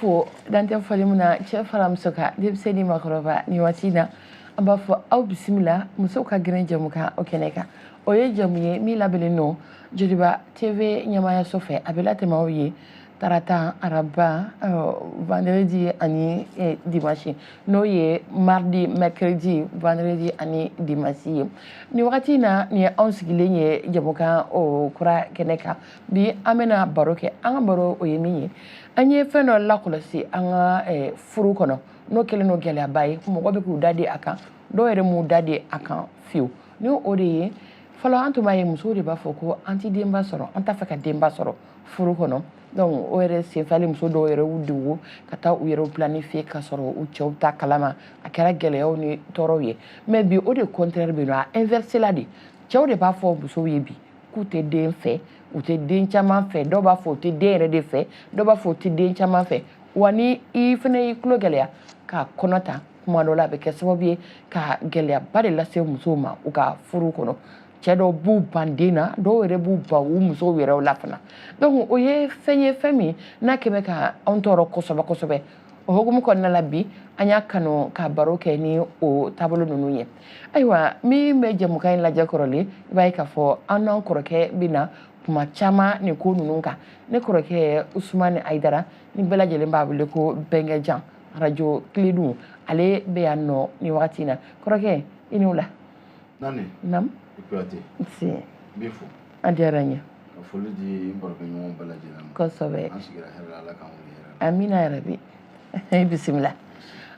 Fo dan tɛ foli min na, cɛ fara muso kan, denmisɛnnin ni maakɔrɔba. Nin waati in na, an b'a fɔ aw bisimila musow ka gɛrɛn jɛmukan o kɛnɛ kan. O ye jamu ye min labɛnnen don Joliba TV ɲɛmaayaso fɛ. A bɛ latɛmɛ aw ye tarata, araba, vendredi ani dimanche, n'o ye mardi, mercredi, vendredi ani dimanche ye. Nin wagati in na, nin ye anw sigilen ye jamukan o kura kɛnɛ kan. Bi, an bɛna baro kɛ. An ka baro, o ye min ye, an ye fɛn dɔ lakɔlɔsi an ka furu kɔnɔ, n'o kɛlen don gɛlɛyaba ye. Mɔgɔ bɛ k'u da di a kan, dɔw yɛrɛ m'u da di a kan fiyewu. Ni o de ye, fɔlɔ an tun b'a ye, musow de b'a fɔ ko an ti denba sɔrɔ, an t'a fɛ ka denba sɔrɔ furu kɔnɔ. Donc o yɛrɛ senfɛ, muso dɔw yɛrɛ y'u degun ka taa u yɛrɛ planifier ka sɔrɔ u cɛw ta kalama. A kɛra gɛlɛyaw ni tɔɔrɔw ye. Mais bi, o de contraire bɛ yen nɔ, a inversé la de. Cɛw de b'a fɔ musow ye bi k'u tɛ den fɛ, u tɛ den caman fɛ. Dɔw b'a fɔ u tɛ den yɛrɛ de fɛ, dɔw b'a fɔ u tɛ den caman fɛ. Wa ni i fana y'i tulo gɛlɛya ka kɔnɔ ta, kuma dɔ la, a bɛ kɛ sababu ye ka gɛlɛyaba de lase musow ma u ka furu kɔnɔ. Cɛ dɔw b'u ban den na, dɔw yɛrɛ b'u ban u musow yɛrɛ la fana. Donc o ye fɛn ye, fɛn min n'a kɛmɛ ka anw tɔɔrɔ kosɛbɛ kosɛbɛ. O hukumu kɔnɔna la, bi an y'a kanu ka baro kɛ ni o taabolo ninnu ye. Ayiwa, min bɛ jɛmukan in lajɛ kɔrɔlen, i b'a ye k'a fɔ an n'an kɔrɔkɛ bɛ na kuma caman nin ko ninnu kan. Ne kɔrɔkɛ Usumani Ayidara, ni bɛɛ lajɛlen b'a wele ko Bɛnkɛjan, arajo Kiledun, ale bɛ yan nɔ nin wagati in na. Kɔrɔkɛ, i ni wula. Nani. Nam. I Kuyate. Nse. N b'i fo. A diyara n ye. Ka foli di n barokɛɲɔgɔn bɛɛ lajɛlen ma. Kosɛbɛ. An sigira hɛrɛ la, Ala k'an wuli hɛrɛ la. Amina yarabi, i bisimila.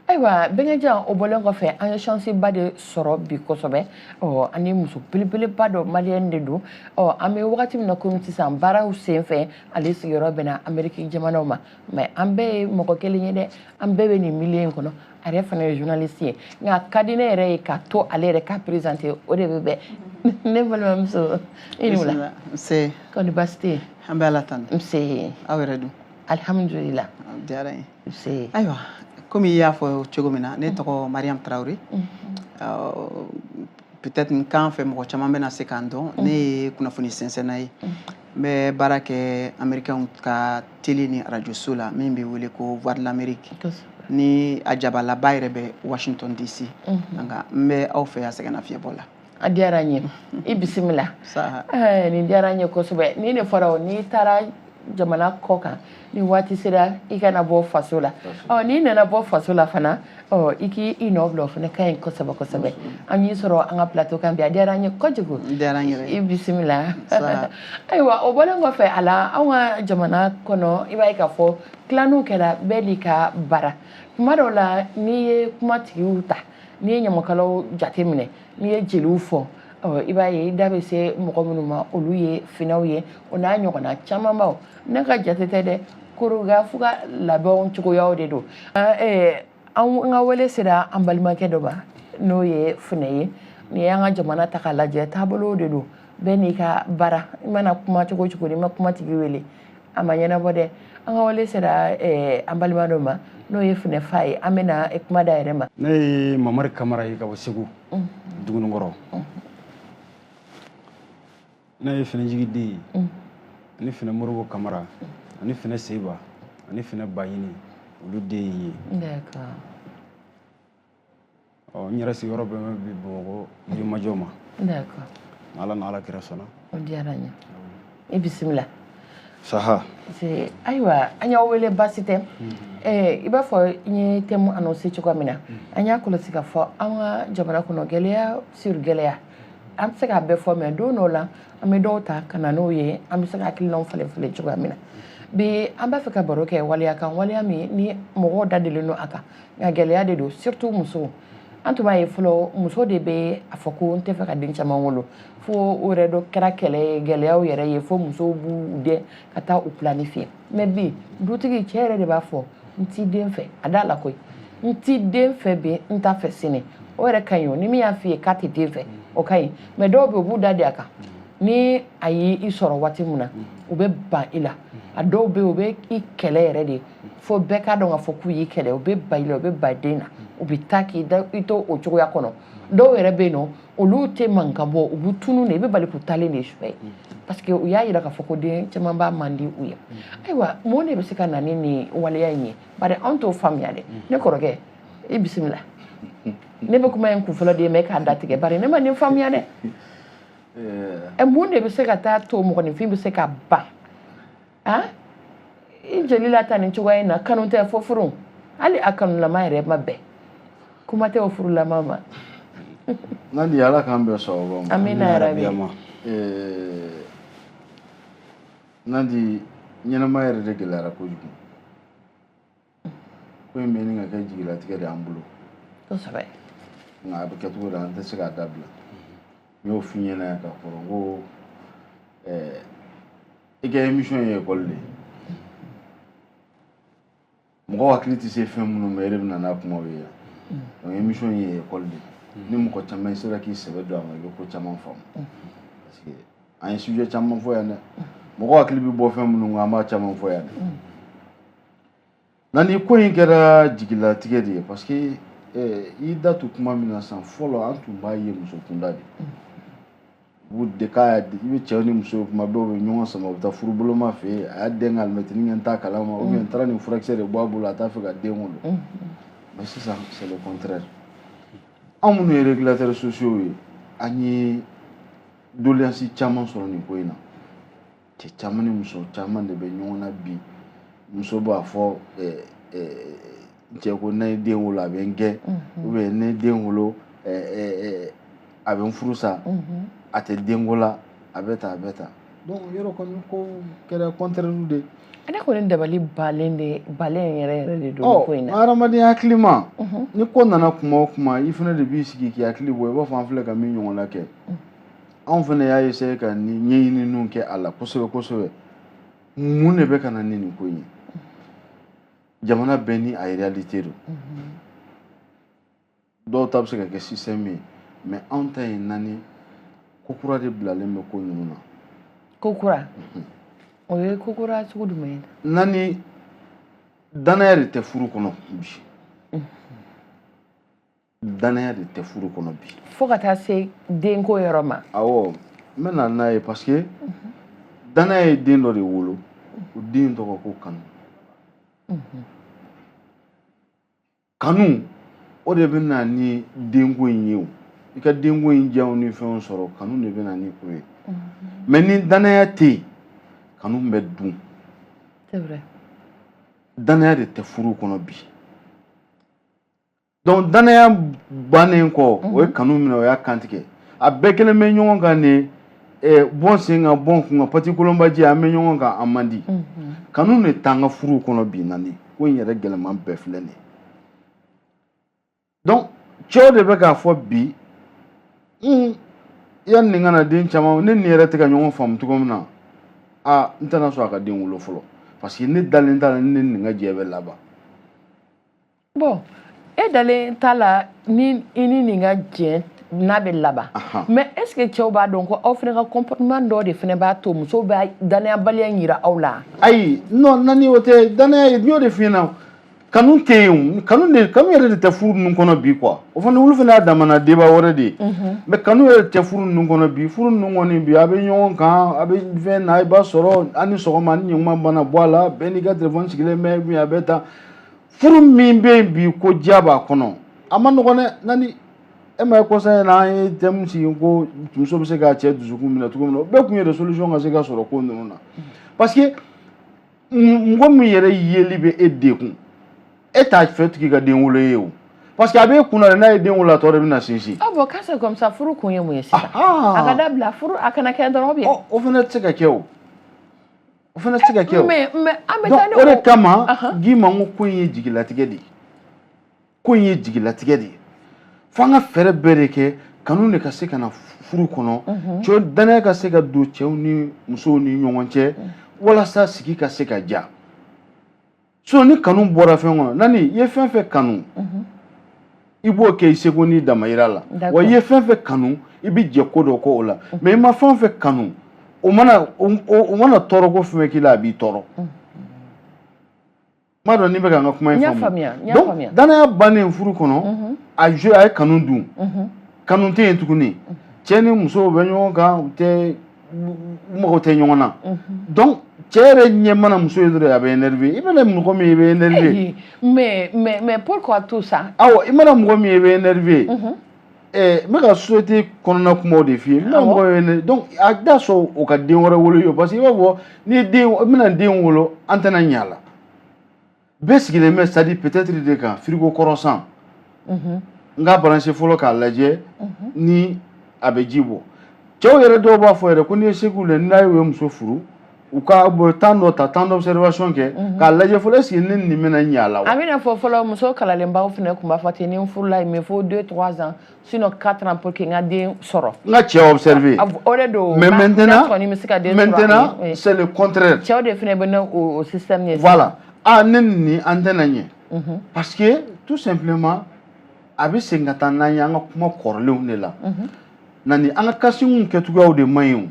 Ayiwa Bɛnkɛjan, o bɔlen kɔfɛ, an ye chance ba de sɔrɔ bi kosɛbɛ. Ɔ ani muso belebeleba dɔ, malienne de don. Ɔ an bɛ wagati min na komi sisan, baaraw sen fɛ, ale sigiyɔrɔ bɛnna Amérique jamanaw ma. Mais an bɛɛ ye mɔgɔ kelen ye dɛ, an bɛɛ bɛ nin milieu in kɔnɔ. A yɛrɛ fana ye journaliste ye, nka a ka di ne yɛrɛ ye ka to ale yɛrɛ ka présenter, o de bɛ bɛn. Ne balimamuso, i ni wula. Nse. Kɔni baasi tɛ yen? An bɛ Ala tanu. Nse. Aw yɛrɛ dun? Alihamudulila. A diyara n ye. Nse. Ayiwa, komi i y'a fɔ cogo min na, ne tɔgɔ Mariam Tarawele. Peut-être n kan fɛ, mɔgɔ caman bɛna se k'an dɔn. Ne ye kunnafoni sɛnsɛnna ye. N bɛ baara kɛ américain ka télé ni radio so la min bɛ wele ko Voix de l'Amérique. Ni a jabalaba yɛrɛ bɛ Washington DC. Nka n bɛ aw fɛ yan sɛgɛnnafiɲɛbɔ la. A diyara n ye, i bisimila. Nin diyara n ye kosɛbɛ. Ni ne fɔra o, n'i taara jamana kɔ kan, ni waati sera i kana bɔ faso la, ɔ n'i nana bɔ faso la fana, ɔ i k'i i nɔ bila, o fana ka ɲi kosɛbɛ kosɛbɛ. An y'i sɔrɔ an ka plateau kan bi, a diyara an ye kojugu. Diyara n yɛrɛ ye. I bisimila. Ayiwa, o bɔlen kɔfɛ a la, anw ka jamana kɔnɔ, i b'a ye k'a fɔ tilaniw kɛra bɛɛ n'i ka baara. Tuma dɔw la, n'i ye kumatigiw ta, n'i ye ɲamakalaw jateminɛ, n'i ye jeliw fɔ, i b'a ye i da bɛ se mɔgɔ minnu ma, olu ye finɛw ye, o n'a ɲɔgɔnna camanbaw. Ne ka jate tɛ dɛ, korogafu ka labɛnw cogoyaw de don. An ka wele sera an balimakɛ dɔ ma, n'o ye funɛ ye. N'i y'an ka jamana ta k'a lajɛ, taabolow de don, bɛɛ n'i ka baara. I mana kuma cogo o cogo, n'i ma kumatigi wele, a ma ɲɛnabɔ dɛ. An ka wele sera an balima dɔ ma, n'o ye funɛ fa ye. An bɛna kuma da yɛrɛ ma. Ne ye Mamari Kamara ye ka bɔ Segu, Dugunikɔrɔ. Ne ye Finɛjigi den ye, ani Finɛ Moribo Kamara, ani Finɛ Seba, ani Finɛ Baɲini, olu den ye. Ɔ n yɛrɛ sigiyɔrɔ bɛn bɛ bi Bamakɔ, Yirimajɔ ma. Ala ni Ala kira sɔnna. O diyara n ye, i bisimila. Saha. Ayiwa, an y'aw wele baasi tɛ. I b'a fɔ n ye thème annoncé cogoya min na, an y'a kɔlɔsi k'a fɔ an ka jamana kɔnɔ, gɛlɛya sur gɛlɛya. An tɛ se k'a bɛɛ fɔ, mais don dɔw la, an bɛ dɔw ta ka na n'o ye, an bɛ se ka hakilinaw falen falen cogoya min na. Bi, an b'a fɛ ka baro kɛ waleya kan, waleya min ni mɔgɔw da delen don a kan, nka gɛlɛya de don, surtout musow. An tun b'a ye fɔlɔ, muso de bɛ a fɔ ko n tɛ fɛ ka den caman wolo, fo o yɛrɛ dɔ kɛra kɛlɛ ye, gɛlɛyaw yɛrɛ ye, fo musow b'u dɛn ka taa u planifier. Mais bi, dutigi cɛ yɛrɛ de b'a fɔ n t'i den fɛ, a da la koyi, n t'i den fɛ bi, n t'a fɛ sini. O yɛrɛ ka ɲi o. Ni min y'a f'i ye k'a tɛ den fɛ, o ka ɲi. Mais dɔw bɛ yen, u b'u da di a kan. Ni a y'i sɔrɔ waati min na, u bɛ ban i la. A dɔw bɛ yen, u bɛ i kɛlɛ yɛrɛ de, fo bɛɛ k'a dɔn k'a fɔ k'u y'i kɛlɛ. U bɛ ban i la, u bɛ ban den na. U bɛ taa k'i da i to o cogoya kɔnɔ. Dɔw yɛrɛ bɛ yen nɔ, olu tɛ mankan bɔ, u bɛ tunun de, i bɛ bali k'u taalen de sufɛ, parce que u y'a yira k'a fɔ ko den caman b'a man di u ye. Ayiwa, mun de bɛ se ka na ni nin waleya in ye? Bari anw t'o faamuya dɛ. Ne kɔrɔkɛ, i bisimila. Ne bɛ kuma in kun fɔlɔ de ye, mais k'a datigɛ, bari ne ma nin faamuya dɛ. Ɛ, mun de bɛ se ka taa to mɔgɔninfin bɛ se ka ban han i jeli la ta nin cogoya in na? Kanu tɛ fo furu, hali a kanulama yɛrɛ ma bɛn, kuma tɛ o furulama ma. Nandi, Ala k'an bɛn sababa ma. Amina yarabi. Nandi, ɲɛnamaya yɛrɛ de gɛlɛyara kojugu. Ko in bɛ ɲini ka kɛ jigilatigɛ de y'an bolo. Nka a bɛ kɛ cogo di, an tɛ se k'a dabila. N y'o f'i ɲɛna yan ka kɔrɔ, n ko i ka émission ye école de ye. Mɔgɔw hakili tɛ se fɛn minnu ma, e de bɛ na n'a kumaw ye yan. Donc émission ye école de ye. Ni mɔgɔ caman sera k'i sɛbɛ don a ma, i bɛ ko caman faamu. Parce que an ye sujet caman fɔ yan dɛ. Mɔgɔw hakili bɛ bɔ fɛn minnu kan, an b'a caman fɔ yan dɛ. Na ni ko in kɛra jigilatigɛ de ye, parce que i da to kuma min na sisan, fɔlɔ an tun b'a ye muso kunda de. U b'u de k'a i bɛ cɛw ni musow kuma bɛɛ, u bɛ ɲɔgɔn sama, u bɛ taa furuboloma fɛ yen. A y'a den ka alimɛtinin kɛ, n t'a kalama, ou bien n taara nin furakisɛ de bɔ a bolo, a t'a fɛ ka den wolo. Mais sisan, c'est le contraire. Anw minnu ye régulateurs sociaux ye, an ye doléance caman sɔrɔ nin ko in na. Cɛ caman ni muso caman de bɛ ɲɔgɔn na bi. Muso b'a fɔ cɛ ko ne ye den wolo, a bɛ n gɛn, ou bien ne ye den wolo, a bɛ n furu sa, a tɛ denko la, a bɛ tan, a bɛ tan. Donc yɔrɔ kɔni ko kɛra contraire de. Ne kɔni dabali balen de, balen yɛrɛ yɛrɛ de don ko in na. Hadamaden hakilima, ni ko nana kuma o kuma, i fana de b'i sigi k'i hakili bɔ. I b'a fɔ an filɛ ka min ɲɔgɔnna kɛ, anw fana y'a essayer ka nin ɲɛɲininiw kɛ a la kosɛbɛ kosɛbɛ. Mun de bɛ ka na ni nin ko in ye? Jamana bɛɛ ni a réalité don. Dɔw ta bɛ se ka kɛ système ye, mais anw ta ye naani, ko kura de bilalen bɛ ko ninnu na. Ko kura, o ye ko kura sugu jumɛn ye? Nani, danaya de tɛ furu kɔnɔ bi. Danaya de tɛ furu kɔnɔ bi. Fo ka taa se denko yɔrɔ ma. Awɔ, n bɛ na n'a ye, parce que danaya ye den dɔ de wolo, o den tɔgɔ ko kanu. Kanu, o de bɛ na ni denko in ye. O i ka denko in diyaw ni fɛnw sɔrɔ, kanu de bɛ na ni o ye. Mais ni danaya tɛ yen, kanu bɛ dun. C'est vrai. Danaya de tɛ furu kɔnɔ bi. Donc danaya bannen kɔ, o ye kanu minɛ, o y'a kantigɛ. A bɛɛ kelen bɛ ɲɔgɔn kan nin bɔn sen kan, bɔn kun kan, pati kolonbaji, an bɛ ɲɔgɔn kan, an man di. Kanu de t'an ka furu kɔnɔ bi. Nani, ko in yɛrɛ gɛlɛman bɛɛ filɛ nin ye. Donc cɛw de bɛ k'a fɔ bi, yanni nin ka na den caman, ne nin yɛrɛ tɛ ka ɲɔgɔn faamu cogo min na, aa, n tɛna sɔn a ka den wolo fɔlɔ, parce que ne dalen t'a la ni ne nin ka jɛ bɛ laban. Bon, e dalen t'a la ni i ni nin ka jɛ n'a bɛ laban. Mais est ce que cɛw b'a dɔn ko aw fana ka comportement dɔ de fana b'a to musow bɛ danayabaliya in yira aw la? Ayi, non, nani, o tɛ danaya ye. N y'o de f'i ɲɛna, kanu tɛ yen o. Kanu de, kanu yɛrɛ de tɛ furu ninnu kɔnɔ bi quoi. O fana, olu fana y'a damana débat wɛrɛ de ye. Mais kanu yɛrɛ tɛ furu ninnu kɔnɔ bi. Furu ninnu kɔni bi, a bɛ ɲɔgɔn kan, a bɛ fɛn na, i b'a sɔrɔ an ni sɔgɔma ni ɲuman bana bɔ a la, bɛɛ n'i ka téléphone sigilen bɛ bi, a bɛ tan. Furu min bɛ yen bi ko diya b'a kɔnɔ, a ma nɔgɔn dɛ. Nani, e ma ye kɔsa in na, an ye thème sigi ko muso bɛ se k'a cɛ dusukun minɛ cogo min na, o bɛɛ kun ye de solution ka se ka sɔrɔ ko ninnu na. Parce que mɔgɔ min yɛrɛ yeli bɛ e dekun, e t'a fɛ tigi ka den wolo ye o, parce que a b'e kunna de, n'a ye den wolo, a tɔ de bɛna sinsin. Ah bon, quand c'est comme ça, furu kun ye mun ye sisan? A ka dabila, furu a kana kɛ dɔrɔn, ou bien? Ɔ, o fana tɛ se ka kɛ o, o fana tɛ se ka kɛ o. Mais an bɛ Donc taa ni o de kama g'i ma n ko ko in ye jigilatigɛ de ye. Ko in ye jigilatigɛ de ye. Fo an ka fɛɛrɛ bɛɛ de kɛ, kanu de ka se ka na furu kɔnɔ, cɛw danaya ka se ka don cɛw ni musow ni ɲɔgɔn cɛ, walasa sigi ka se ka diya. Sinon ni kanu bɔra fɛn kɔnɔ, nani, i ye fɛn fɛn kanu, i b'o kɛ i seko n'i damayira la. Wa i ye fɛn fɛn kanu, i bɛ jɛ ko dɔ kɔ o la. Mais i ma fɛn fɛn kanu, o mana tɔɔrɔ ko fɛn fɛn k'i la, a b'i tɔɔrɔ. N b'a dɔn n'i bɛ ka n ka kuma in N y'a faamu. faamuya, n y'a Donc faamuya. Danaya bannen furu kɔnɔ, a joué, a ye kanu dun, kanu tɛ yen tuguni. Cɛ ni muso bɛ ɲɔgɔn kan, u tɛ, u mago tɛ ɲɔgɔn na. Donc cɛ yɛrɛ ɲɛ mana muso ye dɔrɔn, a bɛ énervé. I mana mɔgɔ min ye, i bɛ énervé. Mais pourquoi tout ça? Awɔ, i mana mɔgɔ min ye, i bɛ énervé. N bɛ ka société kɔnɔna kumaw de f'i ye. N bɛna mɔgɔ ye, donc a da sɔn o ka den wɛrɛ wolo ye, parce que i b'a fɔ n'i ye den, i bɛna den wolo, an tɛna ɲɛ a la. Bɛɛ sigilen bɛ, c'est à dire peut-être de kan frigo kɔrɔ san, n k'a branché fɔlɔ k'a lajɛ ni a bɛ ji bɔ. Cɛw yɛrɛ dɔw b'a fɔ yɛrɛ ko n'i ye Seku lajɛ, n'a ye muso furu, u ka bɔ temps dɔ ta, temps d'observation kɛ k'a lajɛ fɔlɔ, est ce que ne nin bɛna ɲɛ a la wa? A bɛna fɔ fɔlɔ, muso kalalenbaw fana tun b'a fɔ ten: ni n furula, il me faut 2, 3 ans, sinon 4 ans pour que n ka den sɔrɔ. N ka cɛ observer. O de don. Mais maintenant, kɔni bɛ se ka den sɔrɔ. Maintenant, c'est le contraire. Cɛw de fana bɛ na o système ye. Voilà. Ah, ne ni nin an tɛna ɲɛ, parce que tout simplement a bɛ segin ka taa n'an ye an ka kuma kɔrɔlenw de la. Na ni an ka casting kɛcogoyaw de man ɲi o.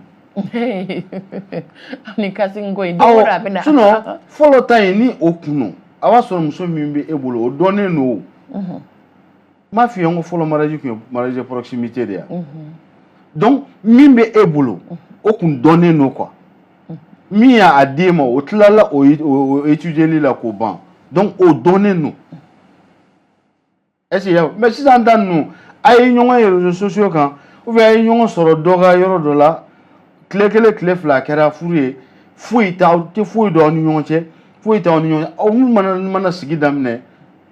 Ni casting ko in, don o don a bɛ na. Sinon fɔlɔ ta in ni o kun don, a b'a sɔrɔ muso min bɛ e bolo, o dɔnnen don o. N m'a f'i ye n ko fɔlɔ mariage tun ye mariage de proximité de ye. Donc min bɛ e bolo, o kun dɔnnen don quoi. Min y'a d'e ma, o tilala o étudier la k'o ban, donc o dɔnnen don. Est ce que y'a, mais sisan ta ninnu, a ye ɲɔgɔn ye réseaux sociaux kan ou bien a ye ɲɔgɔn sɔrɔ dɔ ka yɔrɔ dɔ la, tile kelen, tile fila, a kɛra furu ye. Foyi t'aw tɛ, foyi dɔn aw ni ɲɔgɔn cɛ, foyi t'aw ni ɲɔgɔn cɛ. Aw mana sigi daminɛ,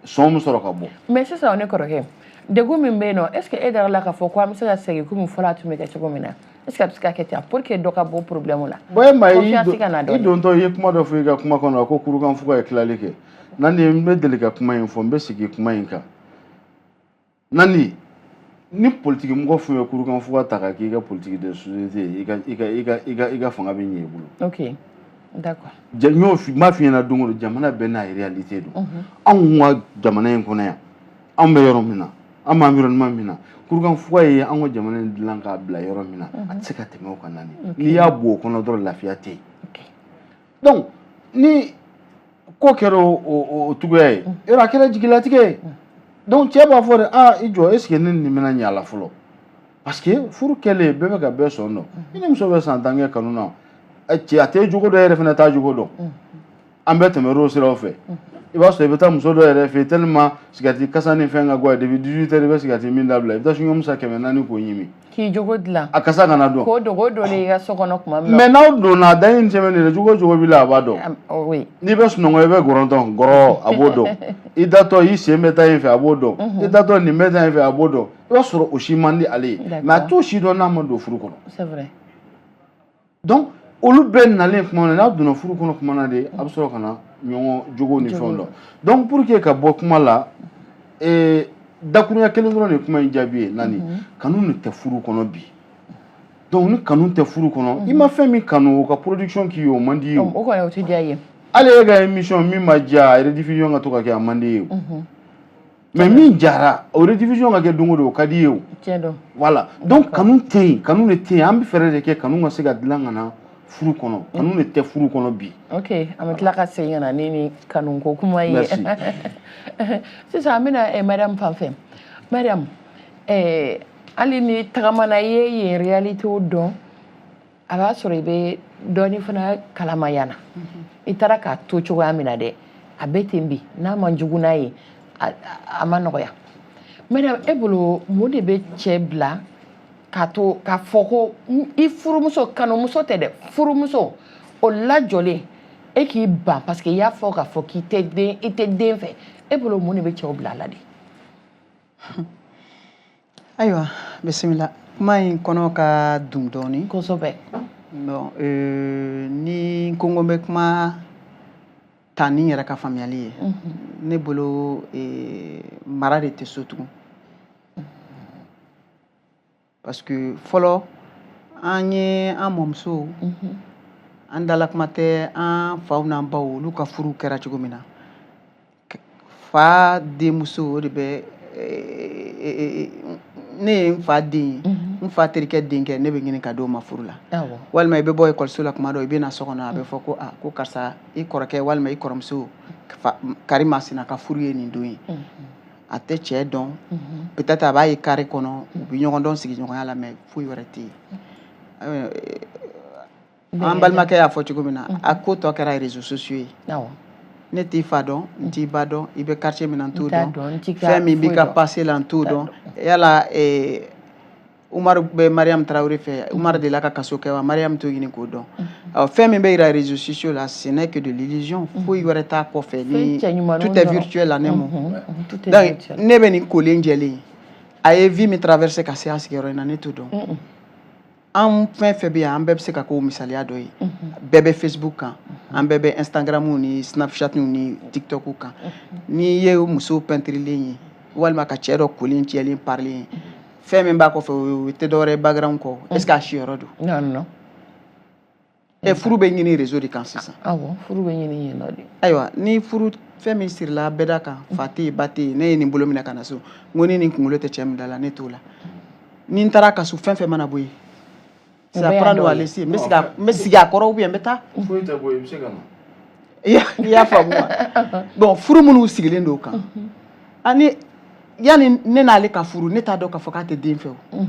sɔn bɛ sɔrɔ ka bɔ. Mais sisan, ne kɔrɔkɛ, degun min bɛ yen nɔ, est ce que e dara la k'a fɔ ko an bɛ se ka segin komi fɔlɔ a tun bɛ kɛ cogo min na? Est ce que a bɛ se ka kɛ ten pour que dɔ ka bɔ problème la? Bon, e ma ye, Confiance ka na i dɔɔnin. dontɔ, i ye kuma dɔ fɔ i ka kuma kɔnɔ ko kurukan fuga ye tilali kɛ. Nani, n bɛ deli ka kuma in fɔ, n bɛ segin kuma in kan. Nani ni politiki mɔgɔ fɛn ye kurukan fuga ta ka k'i ka politique de société ye, i ka fanga bɛ ɲɛ i bolo. Ok, d'accord. N y'o n b'a f'i ɲɛna don o don, jamana bɛɛ n'a réalité don. Anw ka jamana in kɔnɔ yan, anw bɛ yɔrɔ min na, an bɛ environnement min na, kurukan fuga ye an ka jamana in dilan k'a bila yɔrɔ min na, a tɛ se ka tɛmɛ o kan. Nani, n'i y'a bɔ o kɔnɔ dɔrɔn, lafiya tɛ yen. Donc ni ko kɛra o cogoya ye, yɔrɔ a kɛra jigilatigɛ ye. Donc cɛ b'a fɔ de: ah, i jɔ, est ce que ne nin bɛna ɲɛ a la fɔlɔ? Parce que furu kɛlen, bɛɛ bɛ ka bɛɛ sɔn dɔn. I ni muso bɛ san 10 kɛ kanu na, cɛ a tɛ jogo dɔ, yɛrɛ fana t'a jogo dɔn. An bɛɛ tɛmɛr'o siraw fɛ. I b'a sɔrɔ i bɛ taa muso dɔ yɛrɛ fɛ yen, tellement sigɛriti kasa ni fɛn ka go ye, depuis 18 heures i bɛ sigɛriti min dabila, i bɛ taa chewing-gum san 400 k'o ɲimi. K'i jogo dilan. A kasa kana dɔn. K'o dogo dolen i ka so kɔnɔ tuma min na. Mais n'aw donna, a dan ye sɛbɛn de la, cogo o cogo b'i la, a b'a dɔn. Ah, oui. N'i bɛ sunɔgɔ, i bɛ gɔrɔntɔn gɔrɔ, a b'o dɔn. I datɔ, i sen bɛ taa yen fɛ, a b'o dɔn. I datɔ, nin bɛ taa yen fɛ, a b'o dɔn. I b'a sɔrɔ o si man di ale ye, mais a t'o si dɔn n'a ma don furu kɔnɔ. C'est vrai. Donc olu bɛɛ nalen tuma min na, n'a donna furu kɔnɔ tuma na de, a bɛ sɔrɔ ka na ɲɔgɔn jogo ni fɛnw dɔn. Donc pour que ka bɔ kuma la, dakurunya kelen dɔrɔn de ye kuma in jaabi ye. Nani, kanu nin tɛ furu kɔnɔ bi. Donc ni kanu tɛ furu kɔnɔ, i ma fɛn min kanu, o ka production k'i ye, o man di ye o. O kɔni, o tɛ diya i ye. Hali e ka émission min ma diya, a rediffusion ka to ka kɛ, a man di ye o. Mais min jara, o rediffusion ka kɛ don o don, o ka di ye o. Tiɲɛ don. Voilà. Donc kanu tɛ yen, kanu de tɛ yen. An bɛ fɛɛrɛ de kɛ kanu ka se ka dilan ka na furu kɔnɔ. Kanu de tɛ furu kɔnɔ bi. Ok, an bɛ tila ka segin ka na ni kanuko kuma ye. Merci. Sisan an bɛna Mariam fan fɛ. Mariam, hali ni tagamana i ye yen réalité dɔn, a b'a sɔrɔ i bɛ dɔɔni fana kalama yan na. I taara k'a to cogoya min na dɛ, a bɛ ten bi, n'a man jugu n'a ye, a ma nɔgɔya. Mariam, e bolo, mun de bɛ cɛ bila k'a to k'a fɔ ko i furumuso, kanumuso tɛ dɛ, furumuso o lajɔlen, e k'i ban parce que i y'a fɔ k'a fɔ k'i tɛ den, i tɛ den fɛ? E bolo, mun de bɛ cɛw bila a la de? Ayiwa, bisimila. Kuma in kɔnɔ ka dun dɔɔni. Kosɛbɛ. Bon, ni ko n ko n bɛ kuma ta ni n yɛrɛ ka faamuyali ye, ne bolo, mara de tɛ so tugun, parce que fɔlɔ an ye an mɔmusow, an dala kuma tɛ, an faw n'an baw, olu ka furu kɛra cogo min na, fa denmuso, o de bɛ ne ye n fa den ye, n fa terikɛ denkɛ, ne bɛ ɲini ka d'o ma furu la. Walima i bɛ bɔ ekɔliso la kuma dɔ, i bɛ na so kɔnɔ, a bɛ fɔ ko a ko karisa, i kɔrɔkɛ walima i kɔrɔmuso Kari masina ka furu ye nin don ye, a tɛ cɛ dɔn. Peut-être a b'a ye carré kɔnɔ, u bɛ ɲɔgɔn dɔn sigiɲɔgɔnya la, mais foyi wɛrɛ tɛ yen. An balimakɛ y'a fɔ cogo min na, a ko tɔ kɛra réseaux sociaux ye. Ne t'i fa dɔn, n t'i ba dɔn, i bɛ quartier min na, n t'o dɔn, fɛn min b'i ka passé la, n t'o dɔn. Yala Umaru bɛ Mariam Tarawele fɛ, Umaru delila ka kaso kɛ wa? Mariam t'o ɲini k'o dɔn. Fɛn min bɛ yira réseaux sociaux la, ce n'est que de l'illusion, foyi wɛrɛ t'a kɔfɛ. Ni tout est virtuel en un mot. Donc ne bɛ nin kolen jɛlen, a ye vie min traversé ka se a sigiyɔrɔ in na, ne t'o dɔn. An fɛn fɛn bɛ yan, an bɛɛ bɛ se ka k'o misaliya dɔ ye. Bɛɛ bɛ Facebook kan, an bɛɛ bɛ Instagram ni Snapchat ni TikTok kan. N'i ye muso pɛntirilen ye walima ka cɛ dɔ kolen jɛlen parilen ye, fɛn min b'a kɔfɛ, o tɛ dɔwɛrɛ ye background kɔ. Est ce que a siyɔrɔ don? Non, non. Ɛ, furu bɛ ɲini réseau de kan sisan. Awɔ, furu bɛ ɲini yen nɔ de. Ayiwa, ni furu fɛn min sirila bɛda kan, fa tɛ yen, ba tɛ yen, ne ye nin bolo minɛ ka na so, n ko ni nin kunkolo tɛ cɛ min da la, ne t'o la. Ni n taara ka so, fɛn fɛn mana bɔ yen, c'est à prendre ou à laisser. N bɛ sigi a kɔrɔ ou bien n bɛ taa. Foyi tɛ bɔ yen, i bɛ se ka na. I y'a faamu wa? Bon, furu minnu sigilen don o kan, ani yanni ne n'ale ka furu, ne t'a dɔn k'a fɔ k'a tɛ den fɛ. O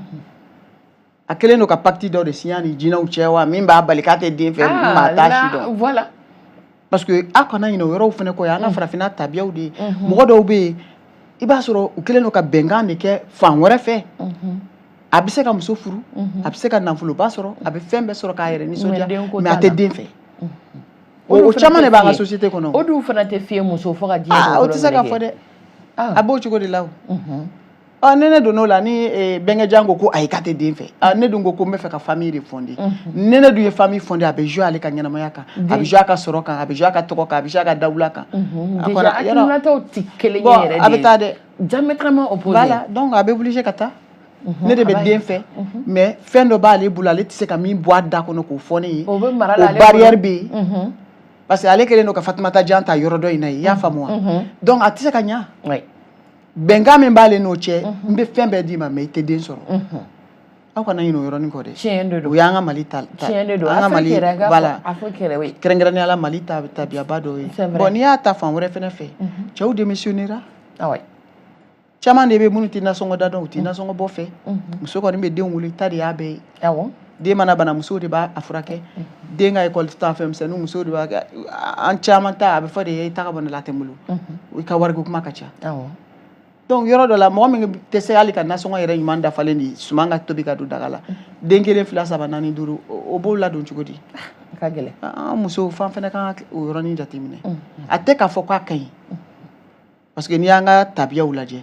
a kɛlen don ka pacte dɔ de signer ani jinɛw cɛ wa, min b'a bali k'a tɛ den fɛ, maa t'a si dɔn. Voilà. Parce que aw kana ɲinɛ o yɔrɔw fana kɔ, an ka farafinna tabiyaw de ye. Mɔgɔ dɔw bɛ yen, i b'a sɔrɔ u kɛlen don ka bɛnkan de kɛ fan wɛrɛ fɛ. A bɛ se ka muso furu, a bɛ se ka nafoloba sɔrɔ, a bɛ fɛn bɛɛ sɔrɔ k'a yɛrɛ nisɔndiya, mais a tɛ den fɛ. O caman de b'an ka société kɔnɔ. O dun fana tɛ f'i ye muso fo ka diɲɛ. O tɛ se ka fɔ dɛ, a b'o cogo de la. O ɔ, ne donn'o la ni bɛnkɛjan ko ayi, k'a tɛ den fɛ, ne dun ko n bɛ fɛ ka famille de fonder. Ne dun ye famille fonder, a bɛ jouer ale ka ɲɛnamaya kan, a bɛ jouer a ka sɔrɔ kan, a bɛ jouer a ka tɔgɔ kan, a bɛ jouer a ka dawula kan. Déjà hakilinataw tɛ kelen ye yɛrɛ de. A bɛ taa dɛ. Diamétralement opposé. Voilà, donc a bɛ obligé ka taa. Ne de bɛ den fɛ, mais fɛn dɔ b'ale bolo, ale tɛ se ka min bɔ a da kɔnɔ k'o fɔ ne ye. O bɛ mara la. O barrière bɛ yen, parce que ale kɛlen don ka Fatumata Jan ta yɔrɔ dɔ in na yen, i y'a faamu wa? Donc a tɛ se ka ɲa. Bɛnkan min b'ale n'o cɛ, n bɛ fɛn bɛɛ d'i ma, mais i tɛ den sɔrɔ. Aw kana ɲinɛ o yɔrɔnin kɔ dɛ. Tiɲɛ de don. O y'an ka Mali ta. Tiɲɛ de don. An ka Mali, voilà. Afrique yɛrɛ, oui. Kɛrɛnkɛrɛnnenya la, Mali ta tabiyaba dɔ ye. Bon, n'i y'a ta fan wɛrɛ fɛnɛ fɛ, cɛw démissionnera. Ah ouais. Caman de bɛ minnu tɛ nasɔngɔ da dɔn, u tɛ nasɔngɔ bɔ fɛ. Muso kɔni bɛ den wolo, ta de y'a bɛɛ ye. Den mana bana, musow de b'a furakɛ. Den ka école ta, fɛn misɛnninw, musow de b'a kɛ. An caman ta, a bɛ fɔ de i ta ka bɔ ne la, a tɛ n bolo, i ka wariko kuma ka ca. Donc yɔrɔ dɔ la, mɔgɔ min tɛ se hali ka nasɔngɔ yɛrɛ ɲuman dafalen di, suman ka tobi ka don daga la, den kelen, fila, saba, naani, duuru, o b'o ladon cogo di? A ka gɛlɛn. An musow fan fɛnɛ kan ka o yɔrɔnin jateminɛ. A tɛ k'a fɔ k'a ka ɲi, parce que n'i y'an ka tabiyaw lajɛ,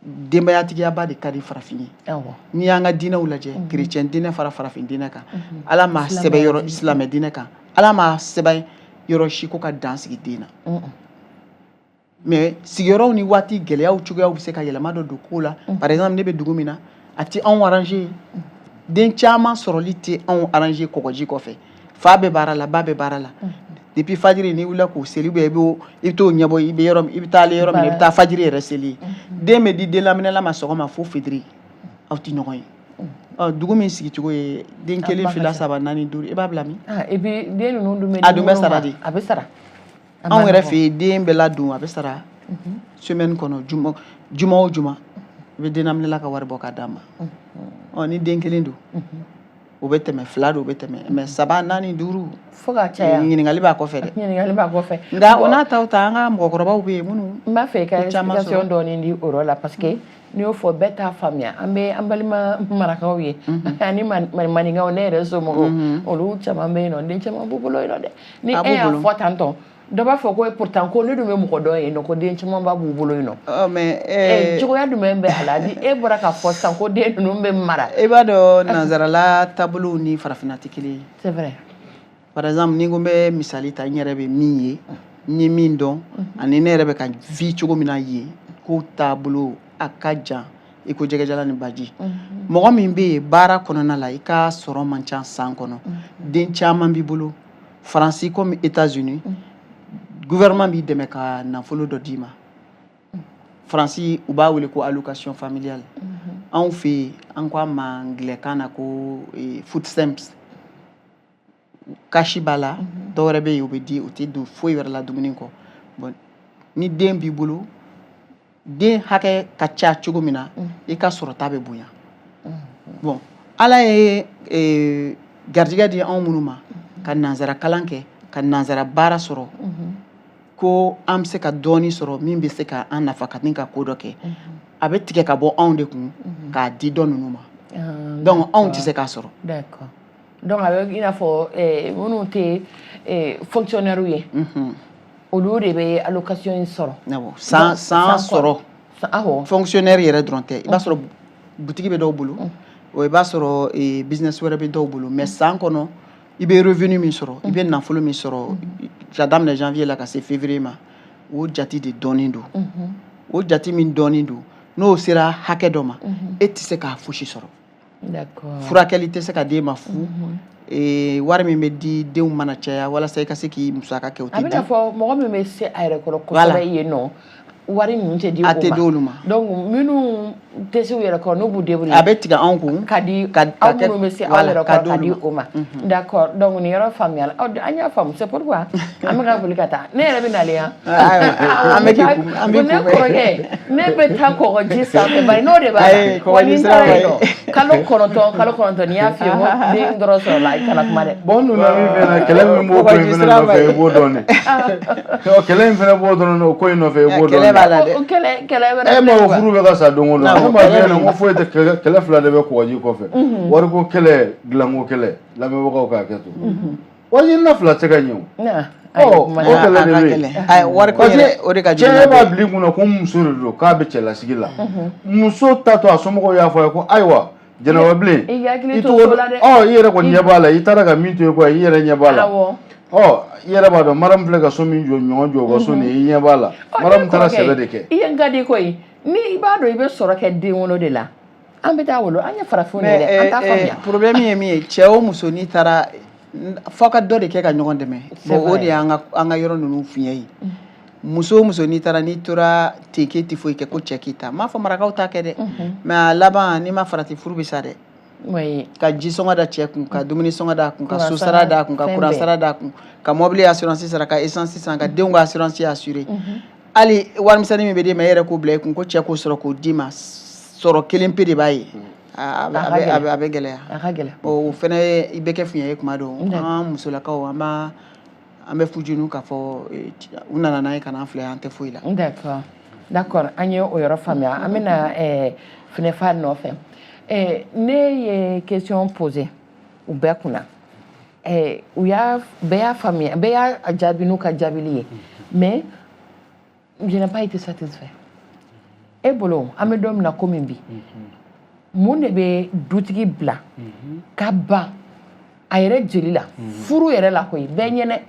denbayatigiyaba de ka di farafin ye. N'i y'an ka diinɛw lajɛ, chrétien diinɛ fara farafin diinɛ kan, Ala m'a sɛbɛn yɔrɔ, silamɛ diinɛ kan, Ala m'a sɛbɛn yɔrɔ si ko ka dan sigi den na. Mais sigiyɔrɔw ni waati gɛlɛyaw cogoyaw bɛ se ka yɛlɛma dɔ don ko la. Par exemple, ne bɛ dugu min na, a tɛ anw arranger, den caman sɔrɔli tɛ anw arranger. Kɔgɔji kɔfɛ, fa bɛ baara la, ba bɛ baara la depuis fajiri. N'i wulila k'o seli, i bɛ t'o ɲɛbɔ, i bɛ yɔrɔ min, i bɛ taa ale yɔrɔ min na, i bɛ taa fajiri yɛrɛ seli. Den bɛ di den laminɛla ma sɔgɔma fo fitiri, aw tɛ ɲɔgɔn ye. Ɔ, dugu min sigicogo ye den kelen, fila, saba, naani, duuru, i b'a bila min? Et puis den ninnu dun bɛ A dun bɛ sara de. A bɛ sara. Anw yɛrɛ fɛ yen, den bɛ ladon, a bɛ sara semaine kɔnɔ, juma juma o juma, i bɛ den laminɛla ka wari bɔ k'a d'a ma. Ɔ, ni den kelen don, o bɛ tɛmɛ, fila don, o bɛ tɛmɛ, mais saba, naani, duuru, fo ka caya. Ɲininkali b'a kɔfɛ dɛ. Ɲininkali b'a kɔfɛ. Nka o n'a taw ta, an ka mɔgɔkɔrɔbaw bɛ yen minnu N b'a fɛ i ka explication dɔɔni di o yɔrɔ la, parce que n'i y'o fɔ, bɛɛ t'a faamuya. An bɛ an balima marakaw ye ani maninkaw, ne yɛrɛ somɔgɔw, olu caman bɛ yen nɔ, den caman b'u bolo yen nɔ dɛ. Ni e y'a fɔ tantɔ, dɔ b'a fɔ ko pourtant ko ne dun bɛ mɔgɔ dɔn yen nɔ ko den camanba b'u bolo yen nɔ. Mais cogoya jumɛn bɛ a la ni e bɔra k'a fɔ sisan ko den ninnu bɛ mara? I b'a dɔn, nanzarala taabolow ni farafinna tɛ kelen ye. C'est vrai. Par exemple, ni ko n bɛ misali ta, n yɛrɛ bɛ min ye, n ye min dɔn, ani ne yɛrɛ bɛ ka vie cogo min na yen, ko taabolo a ka jan i ko jɛgɛjalan ni baji. Mɔgɔ min bɛ yen baara kɔnɔna la, i ka sɔrɔ man ca san kɔnɔ, den caman b'i bolo, Faransi comme États-Unis, gouvernement b'i dɛmɛ ka nafolo dɔ d'i ma. Faransi, u b'a wele ko allocation familiale. Anw fɛ yen, an ko a ma angilɛkan na ko food stamps. Cash b'a la, dɔwɛrɛ bɛ yen, o bɛ di, o tɛ don foyi wɛrɛ la dumuni kɔ. Bon, ni den b'i bolo, den hakɛ ka ca cogo min na, i ka sɔrɔta bɛ bonya. Bon, Ala ye garijɛgɛ di anw minnu ma ka nansara kalan kɛ, ka nansara baara sɔrɔ, ko an bɛ se ka dɔɔni sɔrɔ min bɛ se ka an nafa ka ni ka ko dɔ kɛ, a bɛ tigɛ ka bɔ anw de kun k'a di dɔ ninnu ma. Donc anw tɛ se k'a sɔrɔ. D'accord. Donc a bɛ i n'a fɔ minnu tɛ fonctionnaire ye, olu de bɛ allocation in sɔrɔ. Awɔ, san san sɔrɔ. Awɔ. Fonctionnaire yɛrɛ dɔrɔn tɛ, i b'a sɔrɔ butigi bɛ dɔw bolo, o i b'a sɔrɔ business wɛrɛ bɛ dɔw bolo, mais san kɔnɔ i bɛ revenu min sɔrɔ, i bɛ nafolo min sɔrɔ ka daminɛ janvier la ka se février ma, o jate de dɔnnen don. O jate min dɔnnen don, n'o sera hakɛ dɔ ma, e tɛ se k'a fosi sɔrɔ. Furakɛli tɛ se ka d'e ma fu. Wari min bɛ di denw mana caya walasa i ka se k'i musaka kɛ, o A tɛ di. bɛna fɔ mɔgɔ min bɛ se a yɛrɛ kɔrɔ kosɛbɛ yen nɔ, wari ninnu tɛ di o ma. A tɛ di olu ma. Donc minnu tɛ se u yɛrɛ kɔrɔ, n'u b'u débrouiller, A bɛ tigɛ anw kun. Ka di aw minnu bɛ se aw yɛrɛ kɔrɔ, ka di o ma. D'accord, donc nin yɔrɔ faamuyala. An y'a faamu, c'est pourquoi an bɛ ka boli ka taa. Ne yɛrɛ bɛ nalen yan. An bɛ k'i kun, an b'i Ne kunbɛn. kɔrɔkɛ, ne bɛ taa kɔgɔji sanfɛ, bari n'o de b'a la. Wa ni Kɔgɔji n sira taara ma yen nɔ, kalo 9, kalo 9, n'i y'a f'i ye ko den dɔrɔn sɔrɔla, i kana kuma dɛ. Bon, n donna min fɛnɛ na, kɛlɛ min b'o ko in Kɔgɔji fɛnɛ sira ma nɔfɛ, i b'o dɔn dɛ. Kɛlɛ in fɛnɛ b'o dɔrɔn, o ko in nɔfɛ, i b'o dɔn. Kɛlɛ b'a la dɛ. O kɛlɛ, kɛlɛ wɛrɛ E ma filɛ ko quoi. furu bɛ ka sa don o don. Awɔ, Ne m'a f'i kɛlɛ ɲɛna bɛ ko foyi tɛ kɛlɛ, kɛlɛ fila de bɛ kɔgɔji kɔfɛ: wariko kɛlɛ, dilanko kɛlɛ. Lamɛnbagaw k'a kɛ to, wari ɲinina fila tɛ se ka ɲɛ o. Na, Ɔ, ayi, o kuma kɛlɛ A de ka bɛ yen. gɛlɛn. Ayi, wariko Parce yɛrɛ, que o de ka jugu cɛ n'a b'a bɛɛ ye. bila i kunna ko muso de don, k'a bɛ cɛlasigi la. Muso ta to a somɔgɔw y'a fɔ a ye ko ayiwa, Jɛnɛba bilen, I hakili i to tɔgɔ so la dɛ. Ɔ, i yɛrɛ kɔni ɲɛ b'a la, i taara ka min to yen, quoi, i yɛrɛ ɲɛ b'a la. Ɔ, i yɛrɛ b'a dɔn, maramu filɛ ka so min jɔ, ɲɔgɔn jɔ u ka so nin ye, i ɲɛ b'a la. Maramu Ne taara kɔrɔkɛ, sɛbɛ de kɛ. I ye n ka di koyi. Ni i b'a dɔn i bɛ sɔrɔ kɛ den wolo de la, an bɛ taa wolo, an ye farafinw de ye dɛ, an t'a faamuya. Problème ye min ye, cɛ o muso, n'i taara f'aw ka dɔ de kɛ ka ɲɔgɔn dɛmɛ. C'est Bon, o vrai. de y'an ka an ka yɔrɔ ninnu fiɲɛ ye. Muso o muso, n'i taara, n'i tora ten k'e tɛ foyi kɛ, ko cɛ k'i ta, n m'a fɔ marakaw t'a kɛ dɛ, mais a laban, n'i ma farati, furu bɛ sa dɛ. Ka ji sɔngɔ da cɛ kun, ka dumuni sɔngɔ da kun, ka Kuran so sara da kun, ka fɛn kuran bɛɛ. sara da kun, ka mobili assurance sara, ka essence san, ka denw ka assurance assurer, hali warimisɛnnin min bɛ d'e ma, e yɛrɛ k'o bila i kun ko cɛ k'o sɔrɔ k'o d'i ma, sɔrɔ kelen pe de b'a ye, a A ka bɛ gɛlɛn. A bɛ gɛlɛya. A ka gɛlɛn. Bon, o fɛnɛ ye, i bɛ kɛ fiɲɛ ye kuma dɔw. An musolakaw, an b'a an bɛ fujunu k'a fɔ u nana n'a ye ka n'an filɛ, an tɛ foyi la. D'accord, an ye o yɔrɔ faamuya. An bɛna Finɛfa nɔfɛ. Ne ye question posé u bɛɛ kunna, u y'a bɛɛ y'a faamuya, bɛɛ y'a jaabi n'u ka jaabili ye, mais je n'ai pas été satisfait. E bolo, an bɛ don min na komi bi, mun de bɛ dutigi bila ka ban a yɛrɛ jeli la furu yɛrɛ la koyi? Bɛɛ ɲɛnɛ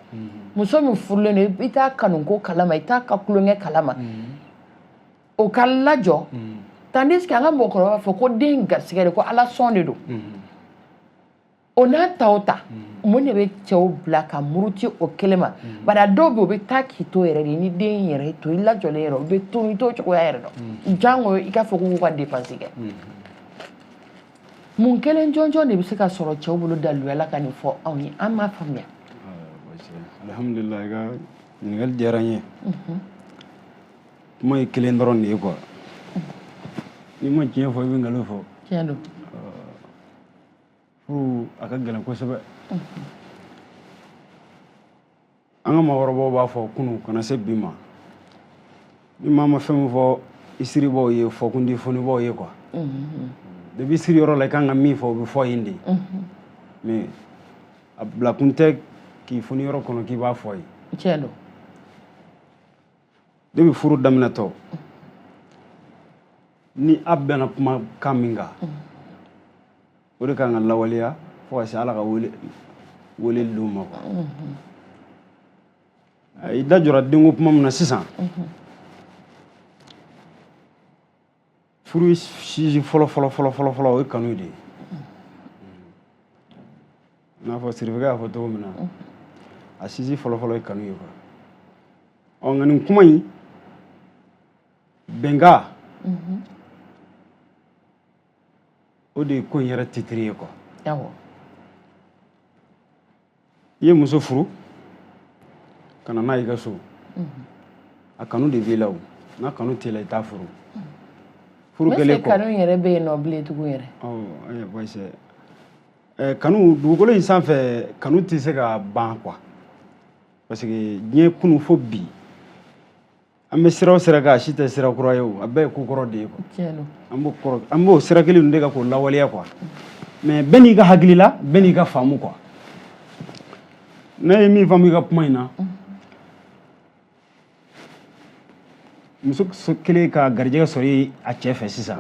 muso min furulen don, i t'a kanuko kalama, i t'a ka tulonkɛ kalama, o ka lajɔ, tandis que an ka mɔgɔkɔrɔba b'a fɔ ko den garisɛgɛ de, ko Ala sɔn de don. O n'a ta o ta, mun de bɛ cɛw bila ka muruti o kelen ma? Bari a dɔw bɛ yen, u bɛ taa k'i to yɛrɛ de, ni den yɛrɛ to i lajɔlen yɛrɛ, u bɛ to i t'o cogoya yɛrɛ dɔn, jango i k'a fɔ k'u ka dépense kɛ. Mun kelen jɔnjɔn de bɛ se ka sɔrɔ cɛw bolo daluya la ka nin fɔ anw ye? An m'a faamuya. Alhamdulilah, i ka ɲininkali diyara n ye. Kuma ye kelen dɔrɔn de ye quoi, n'i ma tiɲɛ fɔ, i bɛ nkalon fɔ. Tiɲɛ don. Furu a ka gɛlɛn kosɛbɛ. An ka maakɔrɔbaw b'a fɔ kunu ka na se bi ma, ni maa ma fɛn min fɔ i siribaw ye, fɔkundi fonibaw ye quoi, depuis siri yɔrɔ la, i kan ka min fɔ, o bɛ fɔ yen de, mais a bilakun tɛ k'i foni yɔrɔ kɔnɔ k'i b'a fɔ ye. Tiɲɛ don. Depuis furu daminɛtɔ, ni a bɛnna kumakan min kan, o de kan ka lawaleya fo ka se Ala ka wele weleli don ma quoi. I da jɔra denko kuma min na sisan, furu sisi fɔlɔ fɔlɔ fɔlɔ fɔlɔ fɔlɔ, o ye kanu de ye. I n'a fɔ Sirifikɛ y'a fɔ cogo min na, a sisi fɔlɔ fɔlɔ ye kanu ye quoi. Ɔ, nka nin kuma in, bɛnkan, o de ye ko in yɛrɛ titiri ye quoi. I ye muso furu ka na n'a y'i ka so. A kanu de b'i la o, n'a kanu t'i la, i t'a furu. Furu Mais kɛlen c'est kɔ kanu yɛrɛ bɛ yen nɔ bilen tugun yɛrɛ? Ɔ, ayiwa, basi tɛ. Kanu, dugukolo in sanfɛ, kanu tɛ se ka ban quoi, parce que diɲɛ kunu fo bi, an bɛ sira o sira kan, a si tɛ sira kura ye o, a bɛɛ ye ko kɔrɔ de ye quoi. Tiɲɛ don. An b'o kɔrɔ, an b'o sira kelen ninnu de kan k'o lawaleya quoi, mais bɛɛ n'i ka hakilila, bɛɛ n'i ka faamu quoi. Ne ye min faamu i ka kuma in na, muso kelen ka garijɛgɛ sɔrɔ a cɛ fɛ sisan,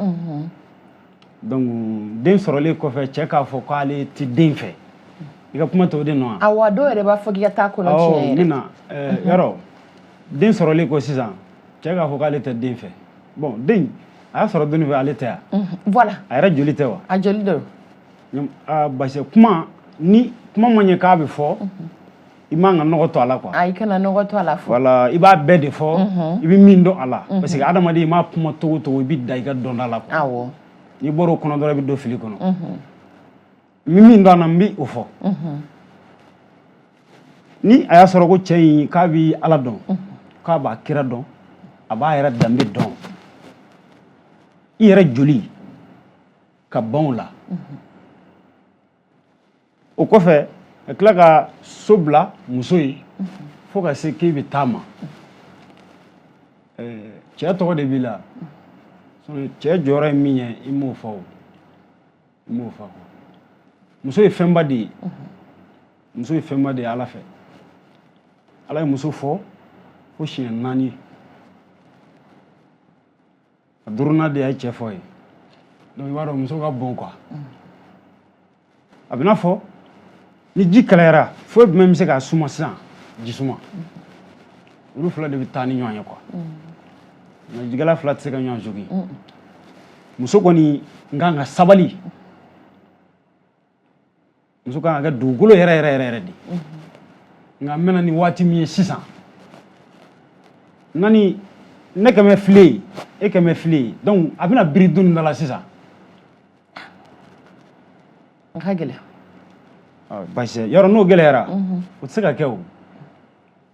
donc den sɔrɔlen kɔfɛ, cɛ k'a fɔ k'ale tɛ den fɛ, i ka kuma t'o de nɔ wa? Awa, dɔw yɛrɛ b'a fɔ k'i ka taa kɔnɔ tiɲɛ yɛrɛ. N bɛna yɔrɔ den sɔrɔlen kɔ sisan, cɛ k'a fɔ k'ale tɛ den fɛ. Bon, den a y'a sɔrɔ den fɛ, ale tɛ yan. Voilà. A yɛrɛ joli tɛ wa? A joli don. Parce que kuma ni kuma ma ɲɛ k'a bɛ fɔ, i man ka nɔgɔ to a la quoi. A, i kana nɔgɔ to a la fɔ. Voilà, i b'a bɛɛ de fɔ, i bɛ min dɔn a la, parce que adamaden, i m'a kuma togo togo, i bɛ da i ka dɔnta la quoi. N'i bɔra o kɔnɔ dɔrɔn, i bɛ don fili kɔnɔ. N bɛ min dɔn a la, n bɛ o fɔ. Ni a y'a sɔrɔ ko cɛ in k'a bɛ Ala dɔn, k'a b'a kira dɔn, a b'a yɛrɛ danbe dɔn, i yɛrɛ joli ka ban o la, o kɔfɛ ka tila ka so bila muso ye fo ka se k'e bɛ taa ma, cɛ tɔgɔ de b'i la, cɛ jɔyɔrɔ ye min ye, i m'o fɔ o, i m'o fɔ. Muso ye fɛnba de ye, muso ye fɛnba de ye Ala fɛ. Ala ye muso fɔ fo siɲɛ 4, a duurunan de y'a cɛ fɔ ye. Donc i b'a dɔn muso ka bon quoi. A bɛ n'a fɔ ni ji kalayara, foyi jumɛn bɛ se k'a suma sisan? Ji suma. Olu fila de bɛ taa ni ɲɔgɔn ye quoi, nka jigala fila tɛ se ka ɲɔgɔn jogin. Muso kɔni n kan ka sabali, muso kan ka kɛ dugukolo yɛrɛ yɛrɛ yɛrɛ de. Nka n bɛna ni waati min ye sisan, nani ne kɛmɛ file ye, e kɛmɛ file ye, donc a bɛna biri don da la sisan. A ka gɛlɛn. Basi yɔrɔ n'o gɛlɛyara, o tɛ se ka kɛ o.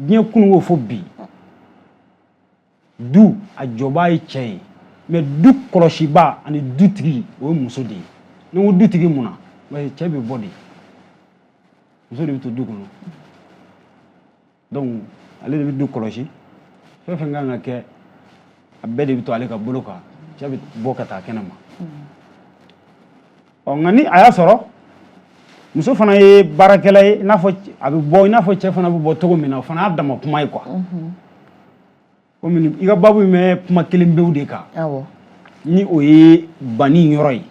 Diɲɛ kunun ko fo bi, du a jɔbaa ye cɛ ye, mais du kɔlɔsibaa ani dutigi, o ye muso de ye. Ni n ko dutigi, mun na? Parce que cɛ bɛ bɔ de, muso de bɛ to du kɔnɔ. Donc ale de bɛ du kɔlɔsi, fɛn fɛn kan ka kɛ, a bɛɛ de bɛ to ale ka bolo kan. Cɛ bɛ bɔ ka taa kɛnɛ ma. Ɔ, nka ni a y'a sɔrɔ muso fana ye baarakɛla ye, i n'a fɔ a bɛ bɔ, i n'a fɔ cɛ fana bɛ bɔ cogo min na, o fana y'a dama kuma ye quoi. Komi i ka baabu in bɛ kuma kelen pewu de kan, ni o ye banni yɔrɔ ye,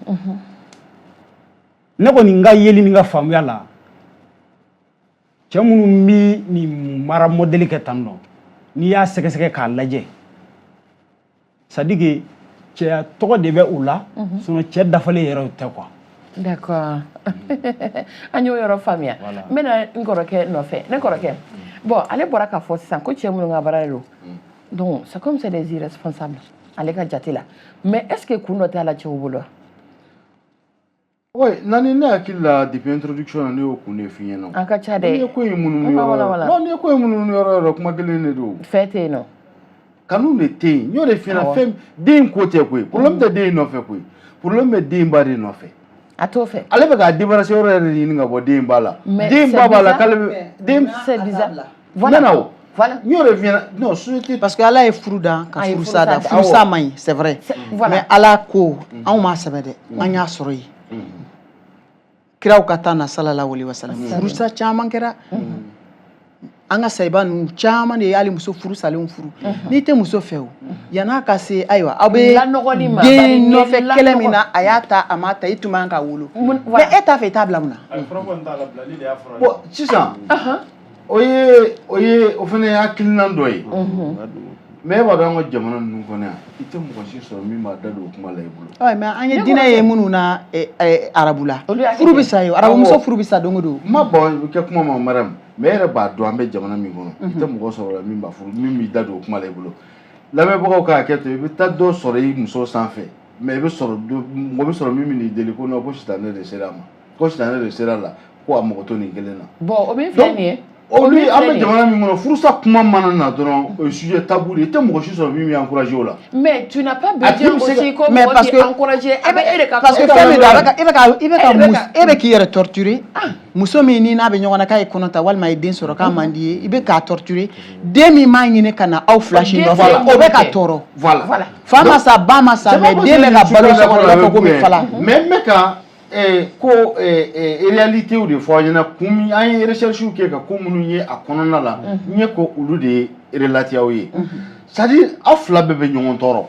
ne kɔni n ka yeli ni n ka faamuya la, cɛ minnu bɛ nin mara mɔdɛli kɛ tan nɔ, n'i y'a sɛgɛsɛgɛ k'a lajɛ, c'est à dire que cɛya tɔgɔ de bɛ u la, sinon cɛ dafalen yɛrɛ tɛ quoi. D'accord, an y'o yɔrɔ faamuya. N bɛna n kɔrɔkɛ nɔfɛ. Ne kɔrɔkɛ, bon, ale bɔra k'a fɔ sisan ko cɛ minnu ka baara de don, donc c'est comme c'est des irresponsables ale ka jate la. Mais est ce que kun dɔ t'a la cɛw bolo wa? Oui, nani, ne hakili la, depuis introduction na, ne y'o kun de f'i ɲɛna. A ka ca dɛ. N'i ye ko in munumunu yɔrɔ, non, n'i ye ko in munumunu yɔrɔ yɔrɔ, kuma kelen de don. Fɛn tɛ yen nɔ. Kanu de tɛ yen, n y'o de f'i ɲɛna. Fɛn den ko tɛ koyi, problème tɛ den in nɔfɛ koyi, problème bɛ den ba de nɔfɛ. A t'o fɛ. Ale bɛ k'a débarrasser yɔrɔ yɛrɛ de ɲini ka bɔ den ba la. Den ba b'a la k'ale bɛ den. C'est bizarre. Voilà. N o. Voilà. N y'o de f'i ɲɛna, non, société. Parce que Ala ye furu dan ka furusa dan, furusa man ɲi, c'est vrai. Mais Ala ko anw m'a sɛbɛn dɛ, an y'a sɔrɔ yen. Kiraw ka taa na, sallallahu alaihi wasallam, furusa caman kɛra. An ka sayiba ninnu caman de ye hali muso furu salenw furu. N'i tɛ muso fɛ o, yann'a ka se, ayiwa, aw bɛ den nɔfɛ kɛlɛ min na, a y'a ta, a m'a ta, i tun man ka wolo, mais e t'a fɛ, i t'a bila mun na? Bon, sisan o ye o ye o fana ye hakilina dɔ ye, mais e b'a dɔn, an ka jamana ninnu kɔnɔ yan, i tɛ mɔgɔ si sɔrɔ min b'a da don o kuma la i bolo. Ɔ, mais an ye diinɛ ye minnu na, arabu la, furu bɛ sa yen, arabu muso furu bɛ sa don o don. N ma ban kɛ kuma ma, Mariam, mais e yɛrɛ b'a dɔn, an bɛ jamana min kɔnɔ, i tɛ mɔgɔ sɔrɔ la min b'a furu, min b'i da don o kuma la i bolo. Lamɛnbagaw ka hakɛ to, i bɛ taa dɔ sɔrɔ i muso sanfɛ, mais i bɛ sɔrɔ mɔgɔ bɛ sɔrɔ min bɛ n'i deli ko non, ko sitanɛ de sera a ma, ko sitanɛ de sera a la, ko a mago to nin kelen na. Bon, o min filɛ nin ye. Olu an bɛ jamana min kɔnɔ, furusa kuma mana na dɔrɔn, o ye sujet tabou de ye. I tɛ mɔgɔ si sɔrɔ min bɛ encourager o la. Mais tu n'as pas besoin aussi ko mɔgɔ k'i encourager, a bɛ e de ka Parce que fɛn min don, a bɛ ka e bɛ ka i bɛ ka e bɛ k'i yɛrɛ torturer. Muso min ni n'a bɛ ɲɔgɔn na, k'a ye kɔnɔ ta walima a ye den sɔrɔ k'a man di ye, i bɛ k'a torturer. Den min m'a ɲini ka na aw fila si nɔfɛ, o bɛ ka tɔɔrɔ. Voilà. Fa ma sa, ba ma sa, mais den bɛ ka balo so kɔnɔ, i b'a fɔ ko bɛ fala. Mais n bɛ ka ko réalité de fɔ aw ɲɛna, kun min an ye recherche kɛ ka ko minnu ye a kɔnɔna la, n ye ko olu de ye relater aw ye. C'est à dire, aw fila bɛɛ bɛ ɲɔgɔn tɔɔrɔ.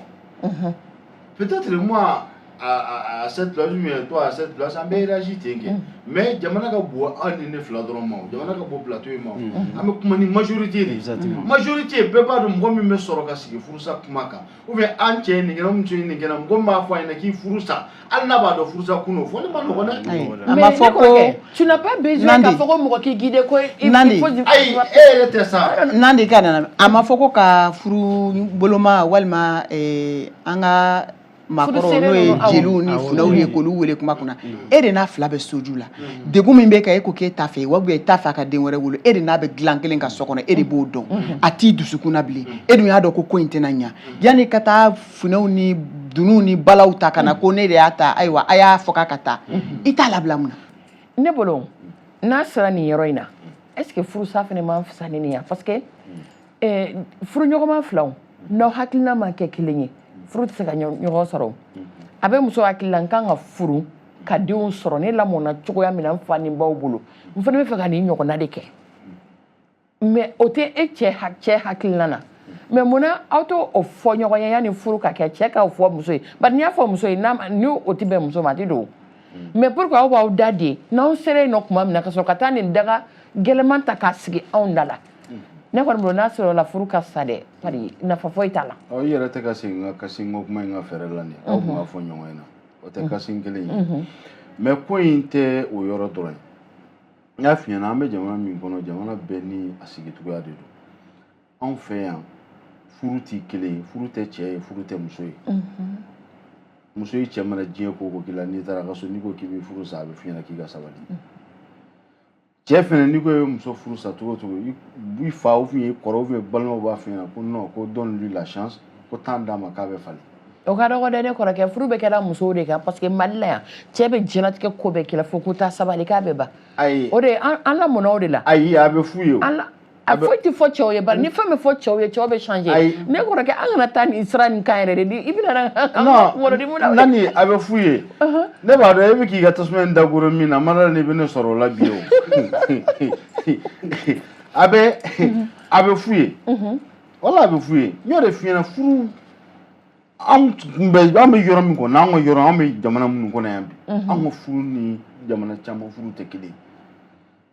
Peut-être moi à cette place ou bien toi à cette place, an bɛ réagir ten kɛ. Mais jamana ka bon aw ni ne fila dɔrɔn ma, o jamana ka bon plateau in ma, o an bɛ kuma ni majorité de ye. Majorité bɛɛ b'a dɔn, mɔgɔ min bɛ sɔrɔ ka sigi furusa kuma kan, ou bien an cɛ ye nin kɛ, muso ye nin kɛ, mɔgɔ min b'a fɔ a ɲɛna k'i furu sa, hali n'a b'a dɔn furusa kun don, fɔli ma nɔgɔn dɛ. A ma fɔ ko Tu n'as pas besoin k'a fɔ ko mɔgɔ k'i guider ko il Nandi. faut. Ayi, e yɛrɛ tɛ sa. Nandi ka nana, a ma fɔ ko ka furu boloma walima an ka maakɔrɔw, n'o ye jeliw ni funɛw ye, k'olu wele kuma kunna. E de n'a fila bɛ soju la, degun min bɛ kɛ, e ko k'e t'a fɛ, wa e t'a fɛ a ka den wɛrɛ wolo, e de n'a bɛ dilan kelen ka so kɔnɔ, e de b'o dɔn. A t'i dusukun na bilen, e dun y'a dɔn ko ko in tɛna ɲa. Yanni ka taa funɛw ni dununw ni balaw ta ka na ko ne de y'a ta, ayiwa, a y'a fɔ k'a ka taa, i t'a labila mun na? Ne bolo, n'a sera nin yɔrɔ in na, est ce que furusa fana man fisa ni nin ye? Parce que furuɲɔgɔnma filaw, n'aw hakilina ma kɛ kelen ye, furu tɛ se ka ɲɔgɔn sɔrɔ. A bɛ muso hakili la, n kan ka furu ka denw sɔrɔ, ne lamɔna cogoya min na n fa ni baw bolo, n fana bɛ fɛ ka nin ɲɔgɔnna de kɛ. Mais o tɛ e cɛ hakilina na. Mais munna aw t'o o fɔ ɲɔgɔn ye yanni furu ka kɛ? Cɛ k'aw fɔ muso ye, bari n'i y'a fɔ muso ye, ni o tɛ bɛn muso ma, a tɛ don. Mais pourquoi aw b'aw da de, n'aw sera yen nɔ tuma min na, ka sɔrɔ ka taa nin daga gɛlɛman ta k'a sigi anw da la? Ne kɔni bolo, n'a sɔrɔ la, furu ka fisa dɛ, bari nafa foyi t'a la. Ɔ, i yɛrɛ tɛ ka segin ka kasi ko kuma in ka fɛɛrɛ la nin, aw tun b'a fɔ ɲɔgɔn ɲɛna, o tɛ kasi kelen ye. Mais ko in tɛ o yɔrɔ dɔrɔn ye. N y'a f'i ɲɛna, an bɛ jamana min kɔnɔ, jamana bɛɛ ni a sigicogoya de don. Anw fɛ yan, furu tɛ kelen ye, furu tɛ cɛ ye, furu tɛ muso ye. Muso ye, cɛ mana diɲɛ ko o ko k'i la, n'i taara ka so, n'i ko k'i bɛ furu sa, a bɛ f'i ɲɛna k'i ka sabali. Cɛ fɛnɛ, n'i ko i bɛ muso furu sa cogo o cogo, i fa ou bien i kɔrɔ ou bien balimaw b'a f'i ɲɛna ko non, ko donne lui la chance, ko temps d'a ma, k'a bɛ falen. O ka dɔgɔ dɛ, ne kɔrɔkɛ. Furu bɛ kɛra musow de kan, parce que Mali la yan, cɛ bɛ diɲɛlatigɛ ko bɛɛ k'i la, fo ko taa sabali k'a bɛ ban. Ayi. O de an lamɔna o de la. Ayi, a bɛ f'u ye o. An a foyi tɛ fɔ cɛw ye, bari ni fɛn bɛ fɔ cɛw ye, cɛw bɛ changer. Ne kɔrɔkɛ, an kana taa nin sira nin kan yɛrɛ de, i bɛna Non. kunkolo la. Nani, a bɛ f'u ye. Ne b'a dɔn e bɛ k'i ka tasuma in dagoro min na, ma dala n'i bɛ ne sɔrɔ o la bi o. A bɛ f'u ye wala, a bɛ f'u ye. N y'o de f'i ɲɛna, furu, anw tun bɛ, an bɛ yɔrɔ min kɔnɔ, an ka yɔrɔ, an bɛ jamana minnu kɔnɔ yan bi, an ka furu ni jamana caman furu tɛ kelen ye.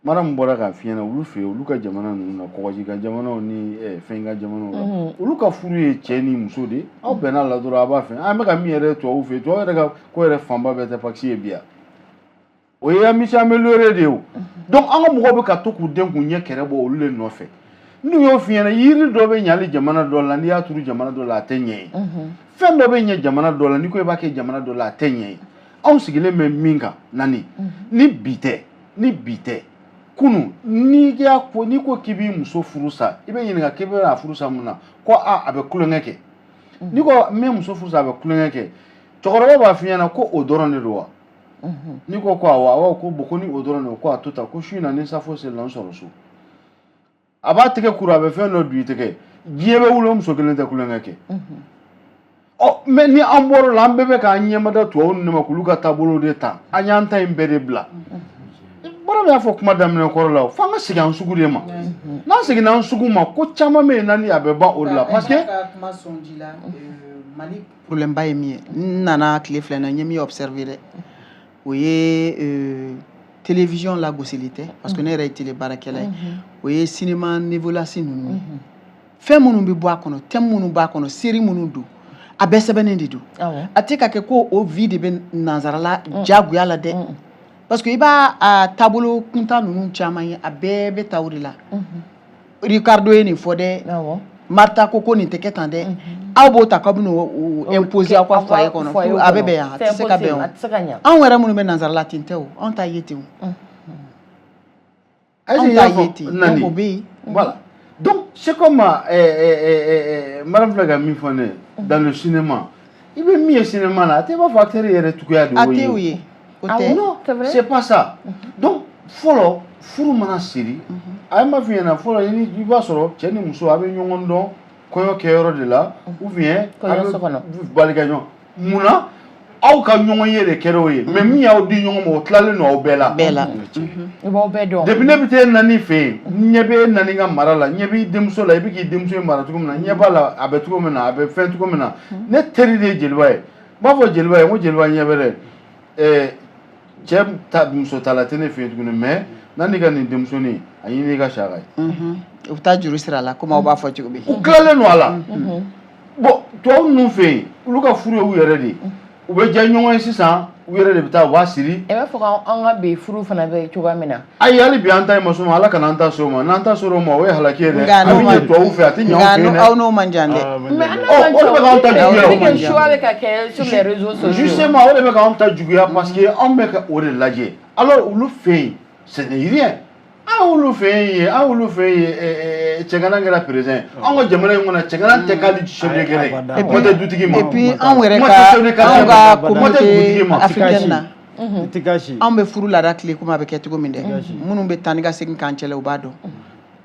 Mara min bɔra k'a f'i ɲɛna, olu fɛ yen, olu ka jamana ninnu na, kɔgɔji ka jamanaw ni fɛn ka jamanaw la, olu ka furu ye cɛ ni muso de ye. Aw bɛnna la dɔrɔn, a b'a fɛ. An bɛ ka min yɛrɛ tubabuw fɛ yen, tubabu yɛrɛ ka ko yɛrɛ fanba bɛɛ tɛ PACS ye bi yan, o ye amitié améliorée de ye o. Donc an ka mɔgɔw bɛ ka to k'u den k'u ɲɛ kɛrɛ bɔ olu de nɔfɛ. N'u y'o f'i ɲɛna, yiri dɔ bɛ ɲali jamana dɔ la, n'i y'a turu jamana dɔ la, a tɛ ɲɛ ye. Fɛn dɔ bɛ ɲɛ jamana dɔ la, n'i ko i b'a kɛ jamana dɔ la, a tɛ ɲɛ ye. Anw sigilen bɛ min kan, Nani, ni bi tɛ, ni bi tɛ, kunu, n'i y'a ko, n'i ko k'i b'i muso furu sa, i bɛ ɲininka k'i bɛna furu sa mun na, ko a a bɛ kulonkɛ kɛ. N'i ko n bɛ muso furu sa, a bɛ kulonkɛ kɛ, cɛkɔrɔba b'a f'i ɲɛna ko o dɔrɔn de don wa? N'i ko ko awɔ, a b'a fɔ ko bon, ko ni o dɔrɔn de don, ko a to tan, ko su in na ni safo selila, n sɔrɔ so. A b'a tɛgɛ kuru, a bɛ fɛn dɔ don i tɛgɛ, diɲɛ bɛ wuli, o muso kelen tɛ kulonkɛ kɛ. Ɔ, mais ni an bɔr'o la, an bɛɛ bɛ k'an ɲɛmada tubabu ninnu ma, k'olu ka taabolo de ta, an y'an ta in bɛɛ de bila. Bɔra min y'a fɔ kuma daminɛ kɔrɔ la, f'an ka segin an sugu de ma. N'an seginna an sugu ma, ko caman bɛ yen, Nani, a bɛ ban o de la, parce que Kuma sɔn ji la, Mali problème ba ye min ye, n nana tile fila in na, n ye min observer dɛ, o ye télévision lagosili tɛ, parce que ne yɛrɛ ye télé baarakɛla ye, o ye cinéma novelas ninnu ye. Fɛn minnu bɛ bɔ a kɔnɔ, thème minnu b'a kɔnɔ, série minnu don, a bɛɛ sɛbɛnnen de don. A tɛ ka kɛ ko o vie de bɛ nanzarala diyagoya la dɛ, parce que i b'a a taabolo kuntan ninnu caman ye, a bɛɛ bɛ ta o de la. Ricardo ye nin fɔ dɛ, Marta ko ko nin tɛ kɛ tan dɛ, aw b'o ta k'aw bɛ n'o imposer aw ka foyer kɔnɔ, a bɛ bɛn yan? A tɛ se ka bɛn o. Anw yɛrɛ minnu bɛ nanzarala ten tɛ o, anw ta ye ten o. Anw t'a ye ten, donc o bɛ yen. Voilà, donc c'est comme madame filɛ ka min fɔ ne ye, dans le cinéma, i bɛ min ye cinéma la, a tɛ i b'a fɔ acteur yɛrɛ cogoya de A y'o ye. tɛ o ye, o tɛ. Non, c'est pas ça. Donc fɔlɔ, furu mana siri, a ye ma f'i ɲɛna fɔlɔ, i b'a sɔrɔ cɛ ni muso a bɛ ɲɔgɔn dɔn kɔɲɔ kɛyɔrɔ de la, ou bien a Kɔɲɔso bɛ kɔnɔ. bali ka ɲɔgɔn munna aw ka ɲɔgɔn ye de kɛra o ye, mais min y'aw di ɲɔgɔn ma, o tilalen don aw bɛɛ la. Bɛɛ la. I b'aw bɛɛ dɔn. Depuis ne bɛ taa e nani fɛ yen, n ɲɛ bɛ e nani ka mara la, n ɲɛ b'i denmuso la, i bɛ k'i denmuso in mara cogo min na, n ɲɛ b'a la a bɛ cogo min na, a bɛ fɛn cogo min na. Ne teri de ye Jeliba ye, n b'a fɔ Jeliba ye n ko Jeliba, ɲɛ bɛ dɛ, cɛ ta muso ta la tɛ ne fɛ yen tuguni, mais n'a n'i ka nin denmusonin a ɲini i ka saka ye. U bɛ taa juru sira la, komi aw b'a fɔ cogo min. U tilalen don a la. Bon, tubabu ninnu fɛ yen, olu ka furu ye u yɛrɛ de ye, u bɛ diya ɲɔgɔn ye sisan, u yɛrɛ de bɛ taa u b'a siri. I b'a fɔ k'an ka bi furu fana bɛ cogoya min na. Ayi, hali bi an ta ye ma s'o ma, Ala kana an ta s'o ma. N'an ta sera o ma, o ye halaki ye dɛ. Nka A n'o bɛ ma ɲɛ tubabu fɛ, a tɛ ɲɛ anw nka fɛ yen dɛ. aw n'o man jan dɛ. Mais an Ɔ, o de bɛ k'anw ta juguya o. n'a choix bɛ ka kɛ sur les réseaux sociaux. Justement, o de bɛ k'anw ta juguya, parce que anw bɛ ka o de lajɛ. Alors olu fɛ yen, ce n'est rien. An y'olu fɛ yen, an y'olu fɛ yen, cɛgana kɛra président ye. Anw ka jamana in kɔnɔ, cɛgana tɛ k'ale chef de guerre ye. Kuma tɛ dutigi ma. Et puis anw yɛrɛ Kuma ka tɛ chef de quartier anw ma. ka Kuma tɛ dugutigi communauté ma. africaine na, I tɛ kasi. anw bɛ furu laada tile komi a bɛ kɛ cogo min dɛ, minnu bɛ taa ni ka segin k'an cɛla, u b'a dɔn.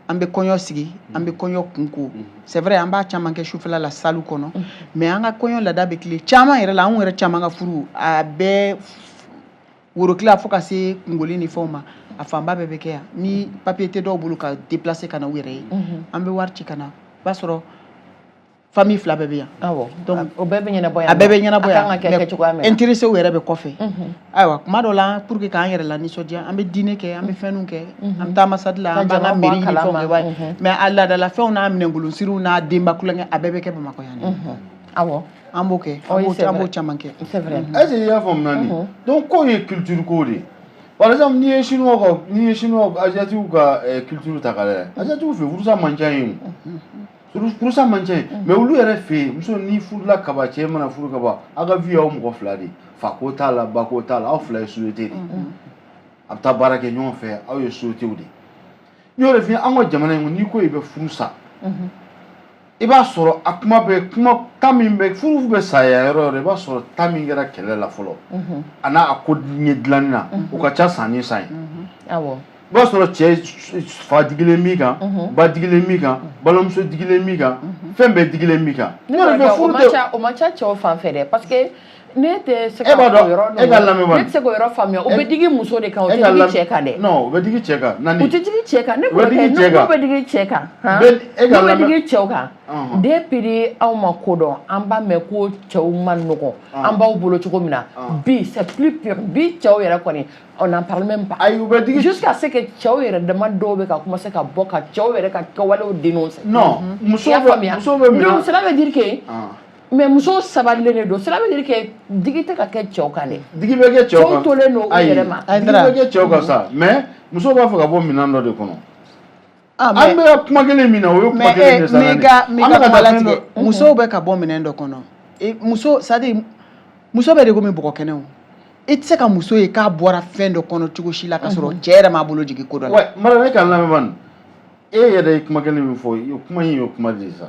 An bɛ kɔɲɔ sigi, an bɛ kɔɲɔ kun ko, c'est vrai, an b'a caman kɛ sufɛla la salle kɔnɔ, mais an ka kɔɲɔ laada bɛ tile caman yɛrɛ la. Anw yɛrɛ caman ka furu, a bɛɛ worokila fo ka se kungoli ni fɛnw ma, a fanba bɛɛ bɛ kɛ yan. Ni papier tɛ dɔw bolo ka déplacer ka na u yɛrɛ ye, an bɛ wari ci ka na, o b'a sɔrɔ famille fila bɛɛ bɛ yan. Awɔ. Donc, o bɛɛ bɛ ɲɛnabɔ yan. A bɛɛ bɛ ɲɛnabɔ A kan ka yan, kɛ cogoya min na. Intéressé yɛrɛ bɛ kɔfɛ. Ayiwa, kuma dɔ la, pour que k'an yɛrɛ la nisɔndiya, an bɛ dîner kɛ, an bɛ fɛnw kɛ, an bɛ taa ambassade la, an b'an ka jama bɔ a mairie ni fɛnw kalama. kɛ wa. Mais a laadalafɛnw n'a minɛnkolonsiriw n'a denba kulonkɛ, a bɛɛ bɛ kɛ Bamakɔ yan de. An b'o kɛ, an Oui, b'o c'est an b'o vrai. caman kɛ. C'est vrai. Est-ce que i y'a faamu nani? Donc ko ye culture ko de ye. Par exemple, n'i ye chinois, asiatique ka culture ta k'a lajɛ, asiatique fɛ, furusa man ca yen o. Furusa man ca yen, mais olu yɛrɛ fɛ yen, muso n'i furula kaba, cɛ mana furu kaba, aw ka vie y'aw mɔgɔ fila de ye. Fa ko t'a la, ba ko t'a la, aw fila ye société de ye. A bɛ taa baara kɛ ɲɔgɔn fɛ, aw ye société de ye. N y'o de f'i ye, an ka jamana in kɔnɔ, n'i ko i bɛ furu sa, i b'a sɔrɔ a kuma bɛ kuma ta min bɛ furu bɛ saya yɔrɔ o yɔrɔ, i b'a sɔrɔ ta min kɛra kɛlɛ la fɔlɔ, a n'a a ko ɲɛ dilanni na, o ka ca san ni san ye. I b'a sɔrɔ cɛ fa digilen b'i kan, ba digilen b'i kan, balimamuso digilen b'i kan, fɛn bɛɛ digilen b'i kan. Ne N y'o de fɛ, kɔrɔkɛ, o furu man tɛ ca, o man ca cɛw fan fɛ dɛ, parce que ne tɛ se E ka b'a dɔn, o yɔrɔ e ka lamɛn ne tɛ se k'o yɔrɔ faamuya. O bɛ digi muso de kan, o E tɛ ka digi cɛ kan dɛ. Non, o bɛ digi cɛ kan. Nani? U tɛ digi cɛ kan, ne U bɛ digi kɔrɔkɛ. cɛ N'u kan. bɛ digi cɛ kan han, E ka n'u bɛ lamɛn digi cɛw kan, depuis anw ma ko dɔn, an b'a mɛn ko cɛw ma nɔgɔn an b'aw bolo cogo min na. Bi, c'est plus pire. Bi cɛw yɛrɛ kɔni, on n'en parle même pas. Ayi, u bɛ digi. Jusqu'à ce que cɛw yɛrɛ dama dɔw bɛ ka commencer ka bɔ ka cɛw yɛrɛ ka kɛwalew dénoncer. Non, muso I y'a bɛ faamuya? Muso bɛ minɛ. Donc cela veut dire que mais musow sabalilen de don. Cela veut dire que digi tɛ ka kɛ cɛw kan dɛ. Digi bɛ kɛ cɛw kan. Cɛw tolen don u Ayi, yɛrɛ ma. digi bɛ kɛ cɛw kan sa, mais muso b'a fɛ ka bɔ minɛn dɔ de kɔnɔ. Ah, An mais bɛ ka kuma kelen min na, o ye kuma mais kelen de sa. m'i Nani. ka m'i An ka bɛ ka kuma taa fɛn latigɛ. dɔ. Musow bɛ ka bɔ minɛn dɔ kɔnɔ. Muso, c'est à dire muso bɛ de komi bɔgɔ kɛnɛ o. I tɛ se ka muso ye k'a bɔra fɛn dɔ kɔnɔ cogo si la, k'a sɔrɔ cɛ yɛrɛ m'a bolo jigin ko dɔ la. Ouais, Mara, ne ka lamɛn bani. E yɛrɛ ye kuma kelen min fɔ, o kuma in y'o kuma de ye sa.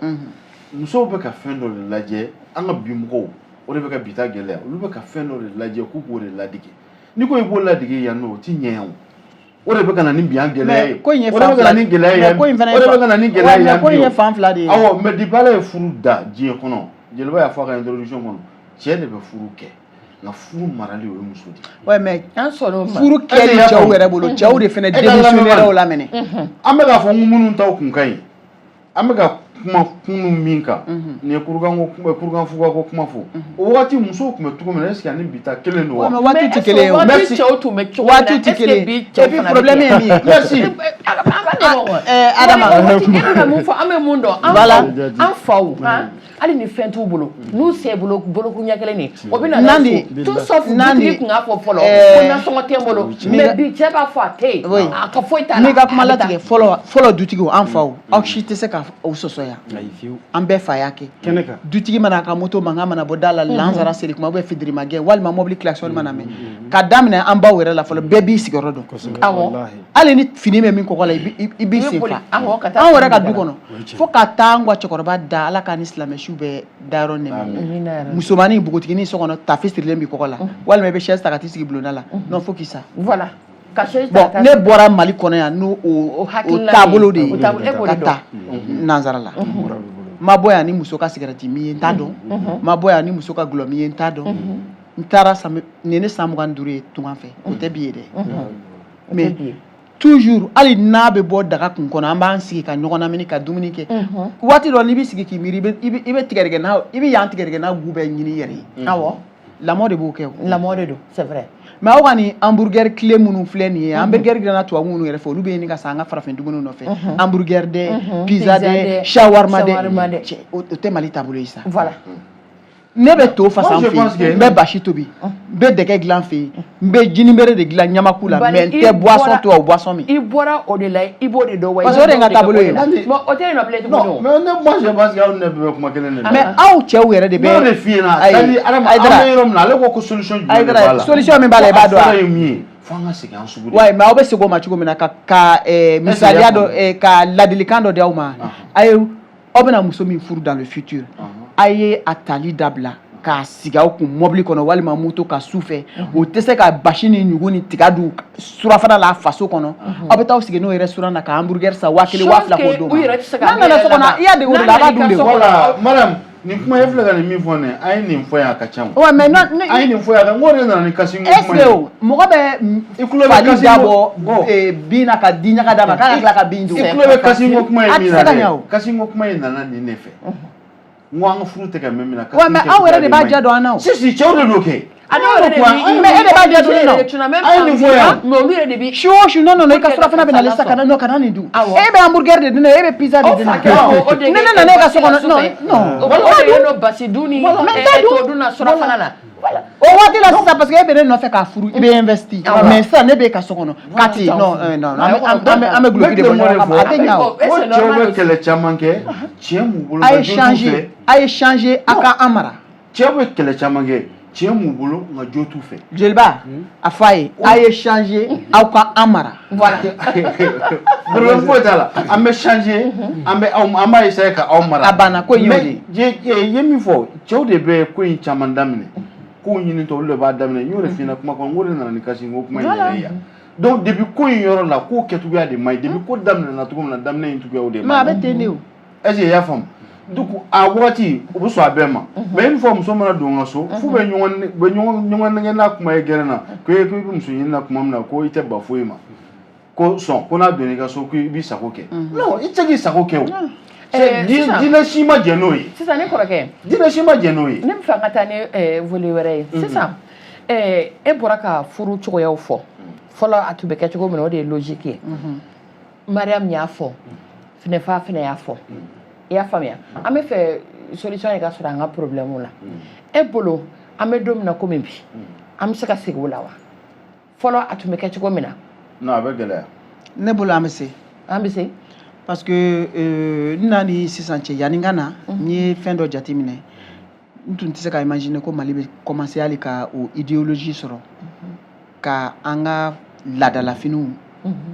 Musow bɛ ka fɛn dɔ de lajɛ, an ka bi mɔgɔw, o de bɛ ka bi ta gɛlɛya. Olu bɛ ka fɛn dɔ de lajɛ k'u k'o de ladege. N'i ko i b'o ladege yan nɔ, o ti ɲɛ yan o. O de bɛ ka na ni bi an gɛlɛya ye. Mais ko in ye O de fan bɛ ka na fila ni gɛlɛya ye mais yan. ko in fana O ye de bɛ ka na ni gɛlɛya ouais, ye mais yan ko in bi ye o. fan fila de ye. Awɔ, mais depuis Ala ye furu da diɲɛ kɔnɔ, Jeliba y'a fɔ a ka introduction kɔnɔ, cɛ de bɛ furu kɛ, nka furu marali, o ye muso de ye. Ouais, mais An sɔnn'o ma. furu Est-ce que i kɛli y'a cɛw faamu? yɛrɛ bolo, cɛw de fana E ka lamɛn démissionnaire bani. laminɛ. An bɛ k'a fɔ n ko minnu taw kun ka ɲi, an bɛ ka kuma kunu min kan, nin ye kurukanko kuma, kurukanfugako kuma fɔ. O wagati musow tun bɛ cogo min na, est ce que ani bi ta kelen don Ouais, wa? mais waati tɛ kelen ye o. Waati Merci. cɛw tun bɛ cogo min na, Waati tɛ est-ce que kelen bi ye. cɛw Et puis fana bɛ problème ten? ye min ye. Merci. An ka nɔgɔn. Adama. O waati e bɛ ka mun fɔ, an bɛ mun dɔn, an Voilà. faw, an faw han, hali ni fɛn t'u bolo, n'u se bolo bolokun ɲɛ kelen nin, o bɛ na Nandi. n'a so, tout sauf Nandi. dutigi tun k'a fɔ fɔlɔ ko nasɔngɔ tɛ n bolo, mais bi cɛ b'a fɔ a tɛ yen, a ka foyi t'a la. N'i ka kuma A bɛ taa. latigɛ, fɔlɔ fɔlɔ dutigiw, an faw, aw si tɛ se ka aw sɔsɔ yan. Ayi, fiyewu. An bɛɛ fa y'a kɛ. Kɛnɛ kan. Dutigi mana a ka moto mankan mana bɔ da la, lansara seli kuma, ou bien fitirima gɛn, walima mobili klaxon mana mɛn, ka daminɛ an baw yɛrɛ la fɔlɔ, bɛɛ b'i sigiyɔrɔ dɔn. Awɔ. Walahi. Hali ni fini bɛ min kɔgɔ la, i b'i I bɛ sen boli, fa. Awɔ, ka taa Anw yɛrɛ ka fini du da la. kɔnɔ, fo ka taa an ka cɛkɔrɔba da, Ala k'an ni silamɛsiw bɛɛ dayɔrɔ nɛmɛ. Amina yarabi. Musomanin npogotiginin so kɔnɔ, tafe sirilen b'i kɔgɔ la, walima i bɛ chaise ta ka t'i sigi bulonda la, non, fo k'i sa. Voilà, ka chaise ta Bon, ka taa ne bɔra Mali kɔnɔ yan n'o o O hakilina taabolo de ye. ye O taabolo, e b'o de ka dɔn. taa nansara la. Mura b'i bolo. Ma bɔ yan ni muso ka sigɛrɛti min ye, n t'a dɔn. Ma bɔ yan ni muso ka gulɔ min ye, n t'a dɔn. N taara san, nin ye ne san 25 ye tungan fɛ, o tɛ bi ye dɛ. O tɛ Mais bi ye. toujours, hali n'a bɛ bɔ daga kun kɔnɔ, an b'an sigi ka ɲɔgɔn lamini, ka dumuni kɛ. Waati dɔ, n'i bɛ sigi k'i miiri, i bɛ tigɛdɛgɛ na, i bɛ yan tigɛdɛgɛ na gu bɛɛ ɲini i yɛrɛ ye. Lamɔ de b'o kɛ o. Lamɔ de don, c'est vrai. Mais aw ka nin hamburger tile minnu filɛ nin ye, hamburger dilanna tubabu minnu yɛrɛ fɛ, olu bɛ ɲini ka san an ka farafin dumuni nɔfɛ, hamburger dɛ, pizza Pizza dɛ, dɛ, shawarma shawarma dɛ. dɛ. Cɛ, o tɛ Mali taabolo ye sa. Voilà. Ne bɛ to fasa Moi, n je fɛ pense yen, n bɛ basi tobi, n bɛ dɛgɛ dilan fɛ yen, n bɛ jinibere de dilan ɲamaku la. Bari Mais n i tɛ boisson, tubabu boisson min. I bɔra o de la, i b'o de dɔn wa. Parce que o de ye n ka taabolo ye. Bon, o tɛ yen nɔ bilen tuguni Non, o. mais ne, moi je pense que aw ni ne bɛɛ bɛ kuma kelen de la. Mais aw cɛw yɛrɛ de Ne y'o bɛ de f'i ɲɛna. Ayi, C'est-à-dire, Adama, an Hayidara. bɛ yɔrɔ min na, ale ko ko solution jumɛn de Hayidara, b'a la? solution min b'a la, i b'a dɔn A wa? fɔlɔ ye min ye, fo an ka segin an sugu de. Ouais, mais aw bɛ segin o ma cogo min na, ka misaliya dɔ, ka ladilikan dɔ di aw ma. A ye, aw bɛna muso min furu dans le futur, a ye a tali dabila k'a sigi aw kun mobili kɔnɔ walima moto ka su fɛ. O tɛ se ka basi ni ɲugu ni tiga dun surafana la a faso kɔnɔ. Aw bɛ taa aw sigi n'o ye restaurant na ka hamburger san 1000, 2000 k'o d'o U ma. yɛrɛ tɛ se ka N'a nana so kɔnɔ, i y'a dege o de la, a b'a dun de o. Voilà, madame, nin kuma e filɛ ka nin min fɔ nin ye, an ye nin fɔ yan, a ka ca o. Ouais, mais non, An ye nin fɔ yan, n ko de nana ni kasi ko est ce kuma que ye. o mɔgɔ bɛ I tulo bɛ fali kasi da ko- bɔ Bon. bin na ka di ɲaga d'a ma k'a ka tila ka bin dun? I tulo bɛ kasi ko kuma ye A min tɛ na se ka ɲɛ dɛ, o. kasi ko kuma in nana nin de fɛ. N ko an ka furu tɛ ka mɛn min na. Ouais, mais aw yɛrɛ de b'a diya don an na o. Si si, cɛw de don kɛ. A dɔw yɛrɛ de bi Mais e de b'a diya don ne na. Tu n'as même A ye nin fɔ yan. Mais olu yɛrɛ de bi Su o su, non non non, i ka surafana bɛ nalen sisan, ka na, non, kana nin dun. Awɔ. E bɛ hamburger de dun ne, e bɛ pizza de O dun fa ne. kɛ o de Ne nana e ka so kɔnɔ, non non. O de ye no basi dun ni Mais n t'a dun. to dun na surafana la. Voilà. O waati la sisan, parce que e bɛ ne nɔfɛ k'a furu, i bɛ investi. Mais sisan ne bɛ e ka so kɔnɔ Kati, non non, an bɛ guloki de bɔ ɲɔgɔn kama, a tɛ ɲa o. Est-ce Ko cɛw normal bɛ aussi? kɛlɛ caman kɛ, cɛ m'u bolo A ye nka jo t'u changer, fɛ. a ye changer, a ka an mara. Cɛw bɛ kɛlɛ caman kɛ, cɛ m'u bolo nka jo t'u fɛ. Jeliba, a fɔ a ye, a ye changer, aw ka an mara. Voilà. Problème foyi t'a la, an bɛ changer, an bɛ aw, an b'a essayer ka aw mara. A banna, ko in y'o de ye. Mais i ye min fɔ, cɛw de bɛ ko in caman daminɛ, kow ɲinitɔ, olu de b'a daminɛ. N y'o de f'i ɲɛna kuma kɔnɔ, n ko de nana ni kasi ko kuma in yɛrɛ ye yan. Donc depuis ko in yɔrɔ la, ko kɛcogoya de man ɲi. Depuis ko daminɛna cogo min na, daminɛ in cogoyaw de Mais a man ɲi. bɛ ten de o. Est ce que i y'a faamu? Donc a wagati u bɛ sɔn a bɛɛ ma, mais une fois muso mana don n ka so, f'u bɛ ɲɔgɔn u bɛ ɲɔgɔn nɛgɛ n'a kuma ye gɛrɛn na, ko i bɛ muso ɲini na tuma min na, ko i tɛ ba foyi ma, ko sɔn ko n'a donna i ka so, ko i b'i sago kɛ. Non, i tɛ se k'i sago kɛ o. Diinɛ si ma jɛn n'o ye. Sisan ne kɔrɔkɛ, Diinɛ si ma jɛn n'o ye. ne bɛ fɛ an ka taa ni volet wɛrɛ ye sisan. E bɔra ka furu cogoyaw fɔ fɔlɔ, a tun bɛ kɛ cogo min na, o de ye logique ye. Mariam y'a fɔ, Finɛfa fɛnɛ y'a fɔ. I y'a faamuya, an bɛ fɛ solution de ka sɔrɔ an ka problème la. E bolo, an bɛ don min na komi bi, an bɛ se ka segin o la wa, fɔlɔ a tun bɛ kɛ cogo min na? Non, a bɛ gɛlɛya. Ne bolo, an bɛ se. An bɛ se. Parce que n na ni sisan cɛ, yanni n ka na, n ye fɛn dɔ jateminɛ. N tun tɛ se ka imaginer ko Mali bɛ commencer hali ka o idéologie sɔrɔ ka an ka laadalafiniw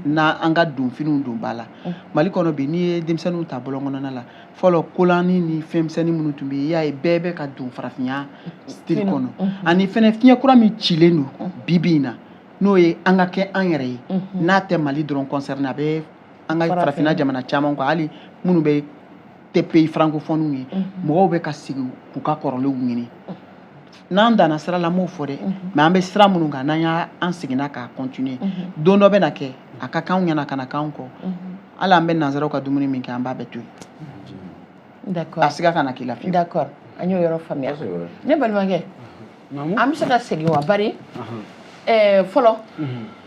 n'a an ka donfiniw don ba la Mali kɔnɔ. Bi, n'i ye denmisɛnninw ta bɔlɔn kɔnɔna la, fɔlɔ kolani ni fɛnmisɛnnin minnu tun bɛ yen, i y'a ye bɛɛ bɛ ka don farafinya style kɔnɔ. Ani fɛnɛ, fiɲɛ kura min cilen don bi bi in na, n'o ye an ka kɛ an yɛrɛ ye, n'a tɛ Mali dɔrɔn concerné, a bɛ an ka farafinna jamana caman kɔ, hali minnu bɛ tɛ pays francophone ye, mɔgɔw bɛ ka segin k'u ka kɔrɔlenw ɲini. N'an danna sira la, m'o fɔ dɛ, mais an bɛ sira minnu kan, n'an y'a an seginna k'a continuer, don dɔ bɛ na kɛ a ka k'anw ɲɛna ka na k'anw kɔ. Hali an bɛ nanzaraw ka dumuni min kɛ, an b'a bɛɛ to yen. D'accord. A siga kana k'i la fiyewu. D'accord, an y'o yɔrɔ faamuya. Ne balimakɛ, an bɛ se ka segin wa? Bari Fɔlɔ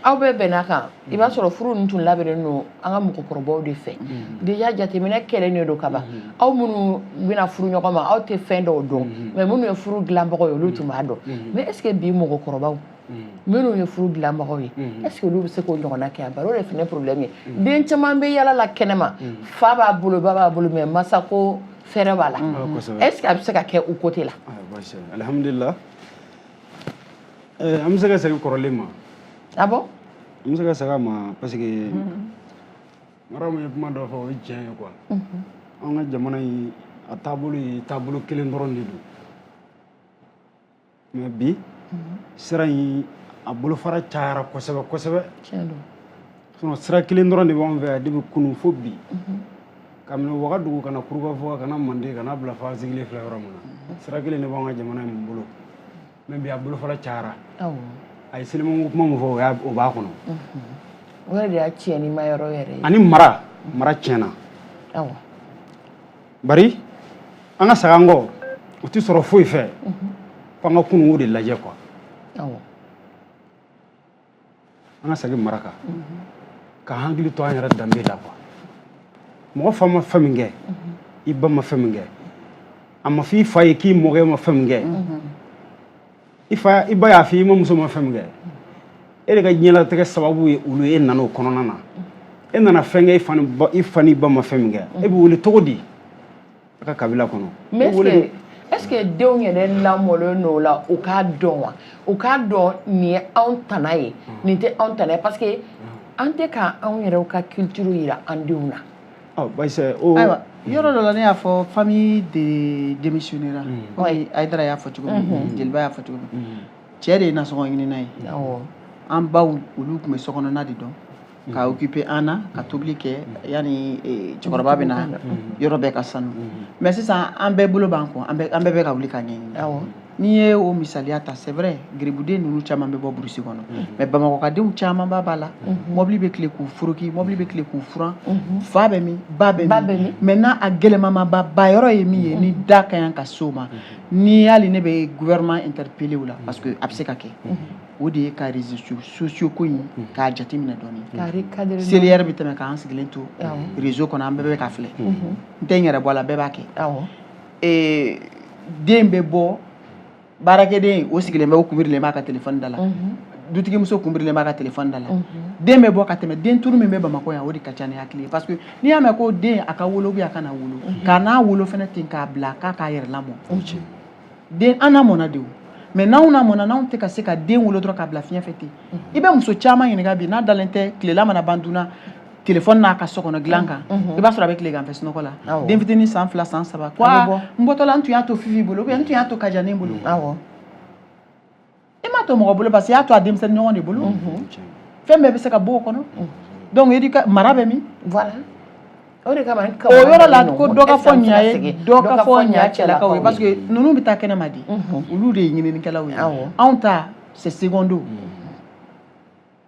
aw bɛɛ bɛnna kan, i b'a sɔrɔ furu ninnu tun labɛnnen don an ka mɔgɔkɔrɔbaw de fɛ. Déjà jateminɛ kɛlen de don kaban. Aw minnu bɛna furu ɲɔgɔn ma, aw tɛ fɛn dɔw dɔn, mais minnu ye furu dilanbagaw ye, olu tun b'a dɔn. Mais est ce que bi mɔgɔkɔrɔbaw minnu ye furu dilanbagaw ye, est ce que olu bɛ se k'o ɲɔgɔnna kɛ? A bari o de fana problème ye. Den caman bɛ yala la kɛnɛma, fa b'a bolo, ba b'a bolo, mais masa ko fɛrɛ b'a la. Est ce que a bɛ se ka kɛ u côté la? Alhamdulillah, an bɛ se ka segin kɔrɔlen ma. Ah bon? An bɛ se ka segin a ma parce que Maramu ye kuma dɔ fɔ, o ye tiɲɛ ye quoi. An ka jamana in, a taabolo ye taabolo kelen dɔrɔn de don, mais bi sira in, a bolofara cayara kosɛbɛ kosɛbɛ. Tiɲɛ don. Sinon sira kelen dɔrɔn de b'anw fɛ yan depuis kunun fo bi, ka minɛ Wagadugu ka na Kurukanfuga, ka na Manden, ka na bila fo an sigilen filɛ yɔrɔ min na. Sira kelen de b'anw ka jamana in bolo, mais bi a bolofara cayara. A ye selimanko kuma min fɔ, o b'a kɔnɔ. O yɛrɛ de y'a tiɲɛni ma yɔrɔ yɛrɛ ye. Ani mara tiɲɛna. Bari an ka segin an kɔ, o tɛ sɔrɔ foyi fɛ f'an ka kununko de lajɛ quoi. An ka segin mara kan, ka hakili to an yɛrɛ danbe la quoi. Mɔgɔ fa ma fɛn min kɛ, i ba ma fɛn min kɛ, a ma fɔ i fa ye k'i mɔkɛ ma fɛn min kɛ, i fa i ba y'a fɔ i ma muso ma fɛn min kɛ, e de ka diɲɛlatigɛ sababu ye olu ye. E nana o kɔnɔna na, e nana fɛn kɛ, i fa ni ba ma fɛn min kɛ, e bɛ wele cogo di a ka kabila kɔnɔ? Mais est-ce que denw yɛrɛ lamɔlen don o la, u k'a dɔn wa? U k'a dɔn nin ye anw tana ye, nin tɛ anw tana ye, parce que an tɛ ka anw yɛrɛw ka culture yira an denw na. Ɔ bayisɛ o. Ayiwa, yɔrɔ dɔ la, ne y'a fɔ famille de démissionnera, komi Ayidara y'a fɔ cogo min, Jeliba y'a fɔ cogo min, cɛ de ye nasɔngɔ ɲinina ye. An baw, olu tun bɛ sokɔnɔna de dɔn ka occuper an na, ka tobili kɛ yanni cɛkɔrɔba bɛ na, yɔrɔ bɛɛ ka sanu. Mais sisan an bɛɛ bolo b'an kɔ, an bɛɛ bɛ ka wuli ka ɲɛɲini. N'i ye o misaliya ta, c'est vrai, geribuden ninnu caman bɛ bɔ burusi kɔnɔ, mais bamakɔkadenw caman b'a la. Mɔbili bɛ tile k'u foroki, mɔbili bɛ tile k'u furan. Fa bɛ min, ba bɛ min? Maintenant a gɛlɛmamaba ba yɔrɔ ye min ye, ni da ka ɲi ka s'o ma, ni hali ne bɛ gouvernement interpeller o la, parce que a bɛ se ka kɛ, o de ye ka réseaux sociaux ko in k'a jateminɛ dɔɔni. Cellulaire bɛ tɛmɛ k'an sigilen to réseau kɔnɔ, an bɛɛ bɛ ka filɛ. N tɛ n yɛrɛ bɔ a la, bɛɛ b'a kɛ. Den bɛ bɔ, baarakɛden o sigilen bɛ, o kunbirilen b'a ka téléphone da la, dutigimuso kunbirilen b'a ka téléphone da la. Den bɛ bɔ ka tɛmɛ, den turu min bɛ Bamakɔ yan, o de ka ca ni hakili ye, parce que n'i y'a mɛn ko den a ka wolo, a kana wolo, k'a n'a wolo fɛnɛ ten, k'a bila k'a k'a yɛrɛ lamɔ. Den an lamɔna de o, mais n'anw lamɔna, n'anw tɛ ka se ka den wolo dɔrɔn k'a bila fiɲɛ fɛ ten. I bɛ muso caman ɲininka bi, n'a dalen tɛ tilela mana ban dunna téléphone n'a ka so kɔnɔ dilan kan, i b'a sɔrɔ a bɛ tilegan fɛ sunɔgɔ la. Den fitinin san 2, san 3 ko n bɔtɔla, n tun y'a to Fifi bolo, ou bien n tun y'a to Kajanin bolo. I m'a to mɔgɔ bolo, parce que i y'a to a denmisɛnnin ɲɔgɔn de bolo. Fɛn bɛɛ bɛ se ka bɔ o kɔnɔ. Donc mara bɛ min? Voilà, o de kama. O yɔrɔ la ko dɔ ka fɔ ɲa ye, dɔ ka fɔ ɲa cɛlakaw ye, parce que ninnu bɛ taa kɛnɛma di, olu de ye ɲininikɛlaw ye. Anw ta, c'est secondo.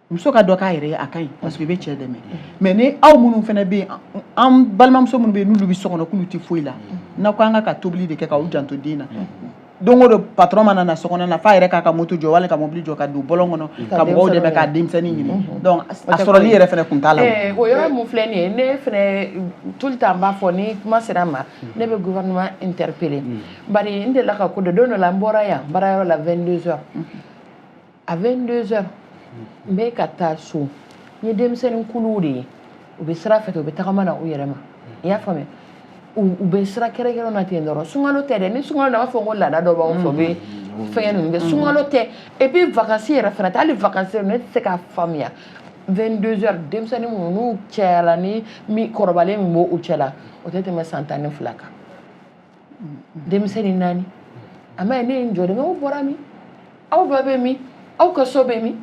Muso ka dɔ k'a yɛrɛ ye, a ka ɲi, parce que i bɛ cɛ dɛmɛ. Mais ni aw minnu fana bɛ yen, an balimamuso minnu bɛ yen, n'olu bɛ so kɔnɔ, k'olu tɛ foyi la, n'aw ko an ka tobili de kɛ k'aw janto den na, don o don patron mana na so kɔnɔ na, f'a yɛrɛ k'a ka moto jɔ wali ka mobili jɔ ka don bɔlɔn kɔnɔ ka mɔgɔw dɛmɛ k'a denmisɛnnin ɲini. Donc a sɔrɔli yɛrɛ fana kun t'a la. O yɔrɔ mun filɛ nin ye, ne fɛnɛ tout le temps n b'a fɔ, ni kuma sera n ma, ne bɛ gouvernement interpeller. Bari n delila ka ko dɔ, don dɔ la n bɔra yan baarayɔrɔ la 22 heures, à 22 heures n bɛ ka taa so, n ye denmisɛnnin kuluw de ye, u bɛ sira fɛ ten, u bɛ tagama na u yɛrɛ ma. I y'a faamuya, u bɛ sira kɛrɛnkɛrɛn na ten dɔrɔn. Sunkalo tɛ dɛ, ni sunkalo na, a b'a fɔ ko laada dɔ b'anw fɛ, u bɛ fɛngɛ ninnu kɛ. Sunkalo tɛ, et puis vacances yɛrɛ fana tɛ. Hali vacances ne tɛ se k'a faamuya, 22 heures, denmisɛnnin minnu n'u cayara, ni mi kɔrɔbalen min b'o u cɛ la, o tɛ tɛmɛ san 12 kan, denmisɛnnin naani. A ma ye, ne ye n jɔ de, aw bɔra min? Aw ba bɛ min? Aw ka so bɛ min?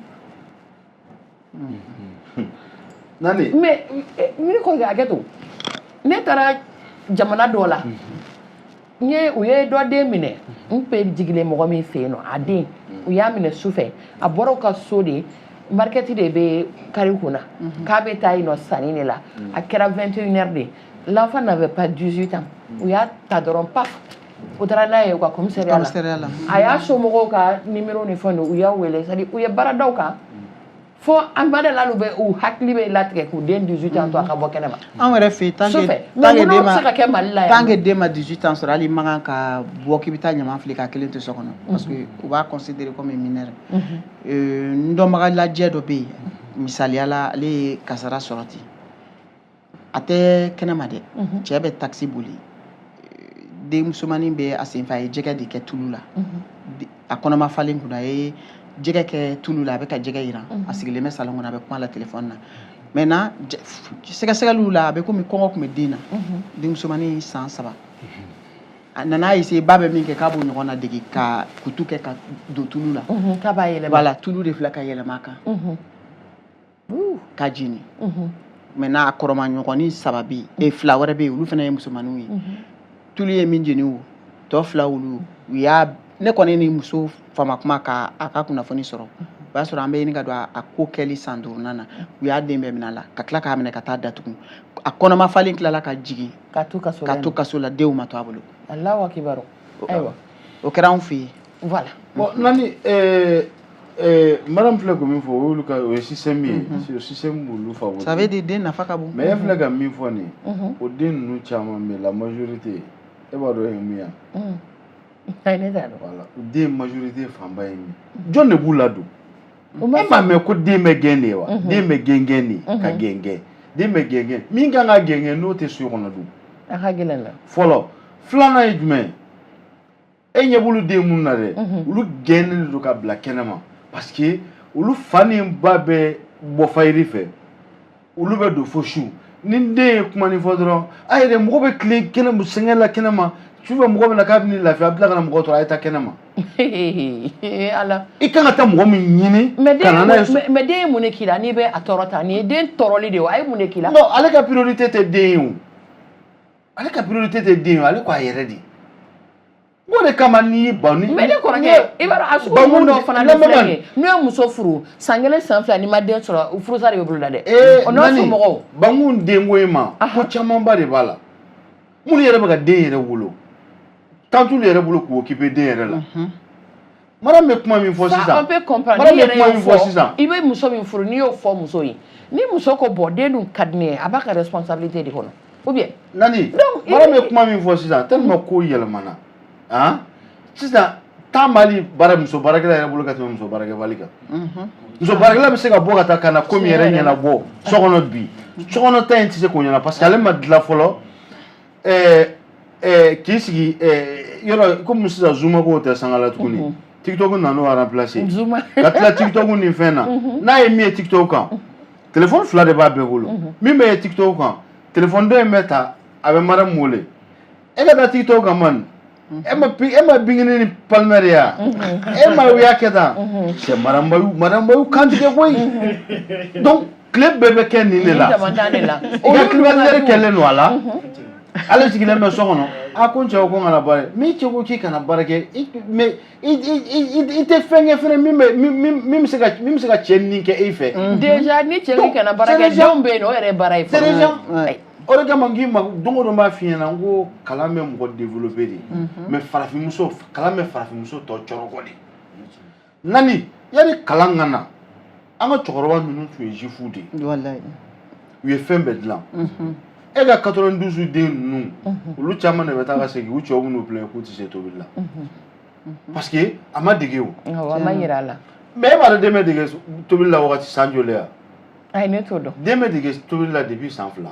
Nani? Mais ne kɔrɔkɛ, hakɛ to, ne taara jamana dɔ la, n ye u ye dɔ den minɛ, n bɛ jigilen mɔgɔ min fɛ yen nɔ, a den u y'a minɛ su fɛ, a bɔra u ka so de, market de bɛ kari kunna, k'a bɛ taa yen nɔ sanni de la. A kɛra 21 heures de, l'enfant n'avait pas 18 ans. U y'a ta dɔrɔn, paf. U taara n'a ye u ka commissariat la. A y'a somɔgɔw ka numéro ni fɛn u y'a wele, c'est à dire u ye baara d'aw kan fo an ba la u bɛ u hakili bɛ latigɛ k'u den 18 ans to a ka bɔ kɛnɛ ma. Anw yɛrɛ fɛ yen, tant que den ma se ka kɛ Mali la yan, tant que den ma 18 ans sɔrɔ, hali i man kan ka bɔ k'i bɛ taa ɲaman fili k'a kelen to so kɔnɔ, parce que u b'a considérer comme mineur. N dɔnbaga lajɛ dɔ bɛ yen, misaliya la, ale ye kasara sɔrɔ ten, a tɛ kɛnɛma dɛ, cɛ bɛ taxi boli, den musomanin bɛ a senfɛ, a ye jɛgɛ de kɛ tulu la, a kɔnɔma falen kunna, a ye jɛgɛ kɛ tulu la, a bɛ ka jɛgɛ yiran, a sigilen bɛ salon kɔnɔ, a bɛ kuma la téléphone na. Maintenant, sɛgɛsɛgɛliw la, a bɛ komi kɔngɔ tun bɛ den na, den musomanin san 3. A nana essayer, ba bɛ min kɛ k'a b'o ɲɔgɔn na dege, ka kutu kɛ ka don tulu la. K'a b'a yɛlɛma. Voilà, tulu de filɛ ka yɛlɛma a kan ka jeni. Maintenant, a kɔrɔma ɲɔgɔnnin 3 bɛ yen, 2 wɛrɛ bɛ yen, olu fana ye musomaninw ye. Tulu ye min jeni, o tɔ 2, olu u y'a, ne kɔni ni muso fama kuma ka a ka kunnafoni sɔrɔ, o y'a sɔrɔ an bɛ ɲini ka don a ko kɛli san 5nan na. U y'a den bɛɛ minɛ a la, ka tila k'a minɛ ka taa datugu. A kɔnɔma falen tilala ka jigin ka to kaso ka to kaso la, denw ma to a bolo. Alahu akibaru. Ayiwa, o kɛra anw fɛ yen. Voilà. Bon, nani madame filɛ ko min fɔ, o y'olu ka, o ye système ye, système b'olu favoriser. Ça veut dire den nafa ka bon. Mais e filɛ ka min fɔ nin ye, o den ninnu caman bɛ, la majorité, e b'a dɔn ye mun ye? Ayi, ne t'a dɔn. Voilà, den majorité fanba ye min, jɔn de b'u ladon? E m'a mɛn ko den bɛ gɛn de ye wa? Den bɛ gɛn gɛn de ka gɛn gɛn, den bɛ gɛn gɛn, min kan ka gɛn gɛn n'o tɛ so kɔnɔ dun? A ka gɛlɛn dɛ. Fɔlɔ, filanan ye jumɛn ye? E ɲɛ b'olu den minnu na dɛ, olu gɛnnen de don ka bila kɛnɛma, parce que olu fa ni ba bɛ bɔ fayiri fɛ, olu bɛ don fo su. Ni den ye kuma nin fɔ dɔrɔn, a yɛrɛ mɔgɔ bɛ tilen kɛnɛ sɛgɛn la kɛnɛma sufɛ, mɔgɔ bɛ na k'a bɛ n'i lafiya, a bɛ tila ka na mɔgɔ tɔɔrɔ, a ye taa kɛnɛma. Ala. I kan ka taa mɔgɔ min ɲini ka na n'a ye. Mais den ye mun de k'i la n'i bɛ a tɔɔrɔ tan? Nin ye den tɔɔrɔli de ye, a ye mun de k'i la? Non, ale ka priorité tɛ den ye o, ale ka priorité tɛ den ye o, ale ko a yɛrɛ de. O de kama n'i ban ni. Mais ne kɔrɔkɛ, i b'a dɔn a sugu ninnu dɔw fana bɛ filɛ nin ye, n'u ye muso furu san 1 san 2, n'i ma den sɔrɔ, furusa de bɛ boloda dɛ. Ee nani, Bangun denko in ma, ko camanba de b'a la. Minnu yɛrɛ bɛ ka den yɛrɛ wolo, temps t'olu yɛrɛ bolo k'u occuper den yɛrɛ la. Madame bɛ kuma min fɔ sisan. Ça on peut comprendre. Madame bɛ kuma min fɔ sisan. I bɛ muso min furu, n'i y'o fɔ muso ye, ni muso ko bon den dun ka di ne ye, a b'a ka responsabilité de kɔnɔ, ou bien. Nani, madame bɛ kuma min fɔ sisan, tellement ko yɛlɛmana, han, sisan temps b'ali baara muso baarakɛla yɛrɛ bolo ka tɛmɛ muso baarakɛbali kan. Muso baarakɛla bɛ se ka bɔ ka taa ka na ko min yɛrɛ ɲɛnabɔ so kɔnɔ bi, so kɔnɔ ta in tɛ se k'o ɲɛna, parce que ale ma dilan fɔlɔ. K'i sigi yɔrɔ komi sisan Zuma ko tɛ sanga la tuguni, TikTok nan'o remplacer, ka tila TikTok ni fɛn na, n'a ye min ye TikTok kan, téléphone 2 de b'a bɛɛ bolo, min bɛ ye TikTok kan, téléphone dɔ in bɛ ta, a bɛ madame wele, e ka taa TikTok kan man, e ma bingini ni palmer ya, e ma u y'a kɛ tan, cɛ madame Bayu kan tigɛ koyi. Donc tile bɛɛ bɛ kɛ nin de la, i ka climatiseur kɛlen don a la, ale sigilen bɛ so kɔnɔ, a ko n cɛ ko n kana baara kɛ, min cɛ ko k'i kana baara kɛ, mais i tɛ fɛn kɛ fɛnɛ min bɛ se ka cɛ nin kɛ e fɛ. Déjà ni cɛ k'i kana baara kɛ, denw bɛ yen nɔ, o yɛrɛ ye baara ye fɔlɔ. O de kama n k'i ma don o don n b'a f'i ɲɛna n ko kalan bɛ mɔgɔ développer de, mais farafinmuso, kalan bɛ farafinmuso tɔ cɔrɔkɔ de. Nani, yanni kalan ka na, an ka cɛkɔrɔba ninnu tun ye juifu de ye. Walayi. U ye fɛn bɛɛ dilan. E ka 92 den ninnu, olu caman de bɛ taa ka segin, u cɛw b'u plaint k'u tɛ se tobili la. Parce que a ma dege o. Awɔ, a ma yira a la. Mais e b'a dɔn den bɛ dege tobili la wagati san joli ya? Ayi, ne t'o dɔn. Den bɛ dege tobili la depuis san 2.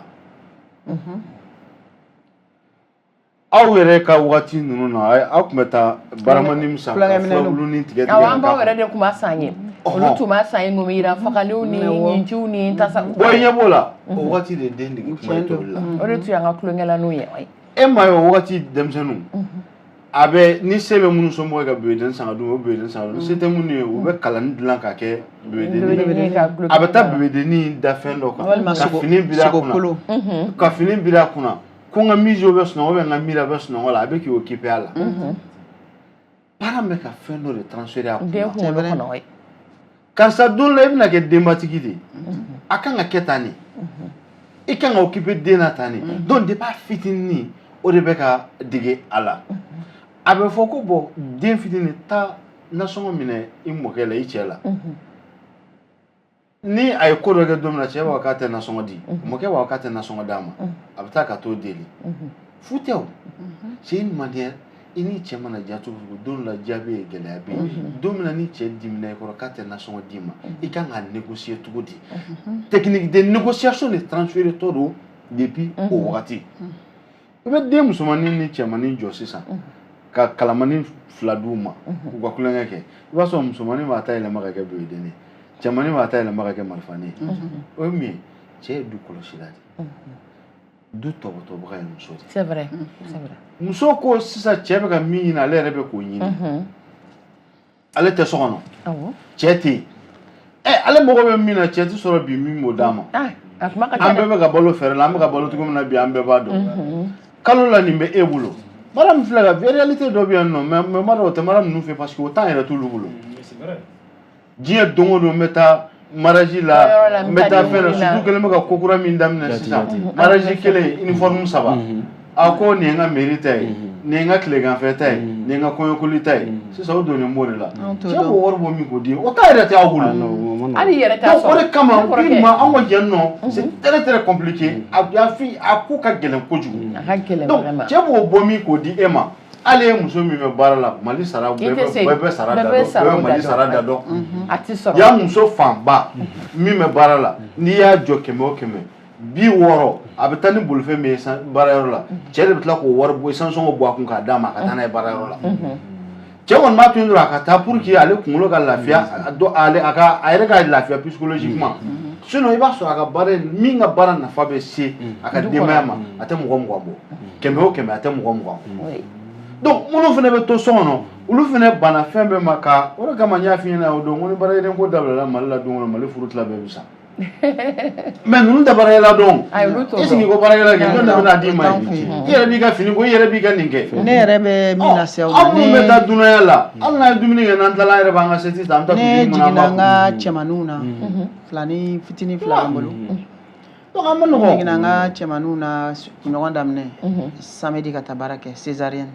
Aw yɛrɛ ka wagati ninnu na, aw tun bɛ taa baramani min san ka furabulu tigɛ tigɛ. Awɔ, an baw yɛrɛ de tun b'a san ye. Olu tun b'a san ye ŋomiyira fagaliw ni ɲintiw ni tasa. Bon, i ɲɛ b'o la, o wagati de den dege kuma ye tobili la. O de tun y'an ka tulonkɛlaniw ye. E m'a ye o wagati denmisɛnninw, a bɛ ni se bɛ minnu somɔgɔw ye ka bébé san ka d'u ma, o bébé san ka d'u ma. Se tɛ minnu ye, u bɛ kalani dilan ka kɛ bébé, a bɛ taa bébé da fɛn dɔ kan, ka fini biri a kunna, ka fini biri a kunna, ko n ka miso bɛ sunɔgɔ, n ka miiri bɛ sunɔgɔ la, a bɛ k'i occuper a la. Parent bɛ ka fɛn dɔ de transférer a kunna. Karisa, don la i bɛna kɛ denbatigi de ye, a kan ka kɛ tan de, i kan ka occuper den na tan de. Donc depuis a fitinin, o de bɛ ka dege a la. A bɛ fɔ ko bon, den fitinin, taa nasɔngɔ minɛ i mɔkɛ la, i cɛ la. Ni a ye ko dɔ kɛ don min na, cɛ b'a fɔ k'a tɛ nasɔngɔ di, mɔkɛ b'a fɔ k'a tɛ nasɔngɔ d'a ma, a bɛ taa ka t'o deli. Fu tɛ o, c'est une manière. I ni cɛ mana diya cogo o cogo, don dɔ la diya bɛ yen, gɛlɛya bɛ yen. Don min na ni cɛ dimina i kɔrɔ k'a tɛ nasɔngɔ d'i ma, i kan ka négocier cogo di? Technique de négociation de transféré tɔ don depuis o wagati. I bɛ den musomannin ni cɛmannin jɔ sisan ka kalamani fila d'u ma k'u ka tulonkɛ kɛ, i b'a sɔrɔ musomannin b'a ta yɛlɛma ka kɛ boyiden ye, cɛmannin b'a ta yɛlɛma ka kɛ marifanin ye. O ye mun ye? Cɛ ye du kɔlɔsila de, du tɔbɔtɔbaga ye muso de. C'est vrai, c'est vrai. Muso ko sisan, cɛ bɛ ka min ɲini, ale yɛrɛ bɛ k'o ɲini. Ale tɛ so kɔnɔ, cɛ tɛ yen. Ɛ, ale mago bɛ min na, cɛ tɛ sɔrɔ bi min b'o d'a ma. Ah, a kuma ka ca An dɛ. bɛɛ bɛ ka balo fɛɛrɛ la, an bɛ ka balo cogo min na bi, an bɛɛ b'a dɔn. Kalo la, nin bɛ e bolo. Mara min filɛ ka réalité dɔ bɛ yan nɔ, mais mara o tɛ mara ninnu fɛ, parce que o temps yɛrɛ t'olu bolo. Diɲɛ don o don, n bɛ taa mariage la, Kɔɲɔyɔrɔ la, n bɛ taa fɛn na. n bɛ taa Surtout kɛlen bɛ ka ko kura min daminɛ Jate, sisan, jate. mariage kelen, uniforme saba. A ko nin ye n ka mairie ta ye, nin ye n ka tileganfɛ ta ye, nin ye n ka kɔɲɔkoli ta ye. Sisan o donnen b'o de la. Anw t'o Cɛ dɔn. b'o wari bɔ min k'o di, o ta yɛrɛ tɛ aw bolo. Ah non, o ma nɔgɔn. Hali i yɛrɛ t'a Donc o sɔrɔ. de kama Ne kɔrɔkɛ. bi ma anw ka yan nɔ, c'est très très compliqué. A fi a ko ka gɛlɛn kojugu. A ka gɛlɛn Donc vraiment. cɛ b'o bɔ min k'o di e ma, hali e muso min bɛ baara la, Mali sara I bɛɛ tɛ se. bɛ, bɛɛ bɛ sara Bɛɛ da bɛ dɔn, sara bɛɛ bɛ o da Mali dɔn. sara da dɔn. A ti sɔrɔ. Ya muso fanba min bɛ baara la, n'i y'a jɔ 100 o 100, 60, a bɛ taa ni bolifɛn min ye baarayɔrɔ la, cɛ de bɛ tila k'o wari bɔ, essence bɔ a kun k'a d'a ma, a ka taa n'a ye baarayɔrɔ la. Cɛ kɔni b'a to yen dɔrɔn a ka taa pour que ale kunkolo ka lafiya, a dɔ ale a ka a yɛrɛ ka lafiya psychologiquement. Sinon i b'a sɔrɔ a ka baara in, min ka baara nafa bɛ se a ka Du kɔnɔ. denbaya ma, a tɛ mɔgɔ 20 bɔ. 100 o 100, a tɛ mɔgɔ 20 bɔ. Donc minnu fana bɛ to so kɔnɔ, olu fana banna fɛn bɛɛ ma ka o de kama. N y'a f'i ɲɛna o don ko ni baarakɛden ko dabilala Mali la don kɔnɔ, Mali furu tila bɛɛ bɛ sa. Mais ninnu tɛ baarakɛla dɔn. Ayi, olu t'o E sigi dɔn. ko baarakɛla kɛ, jɔn de bɛna d'i ma T'anw ye? fɛ yen. I yɛrɛ b'i ka fini ko, i yɛrɛ b'i ka nin kɛ. Ne yɛrɛ bɛ min lase aw Aw ma, minnu bɛ ne taa dunanya la, hali n'an ye dumuni kɛ, n'an tilala, an yɛrɛ b'an ka seti ta, an bɛ taa ne cuisine kɔnɔ, an jiginna b'a n ka cɛmaninw na, filani fitinin fila bɛ n bolo. Donc an ma Ne nɔgɔn. jiginna n ka cɛmaninw na kunɲɔgɔn daminɛ samedi ka taa baara kɛ, césarienne.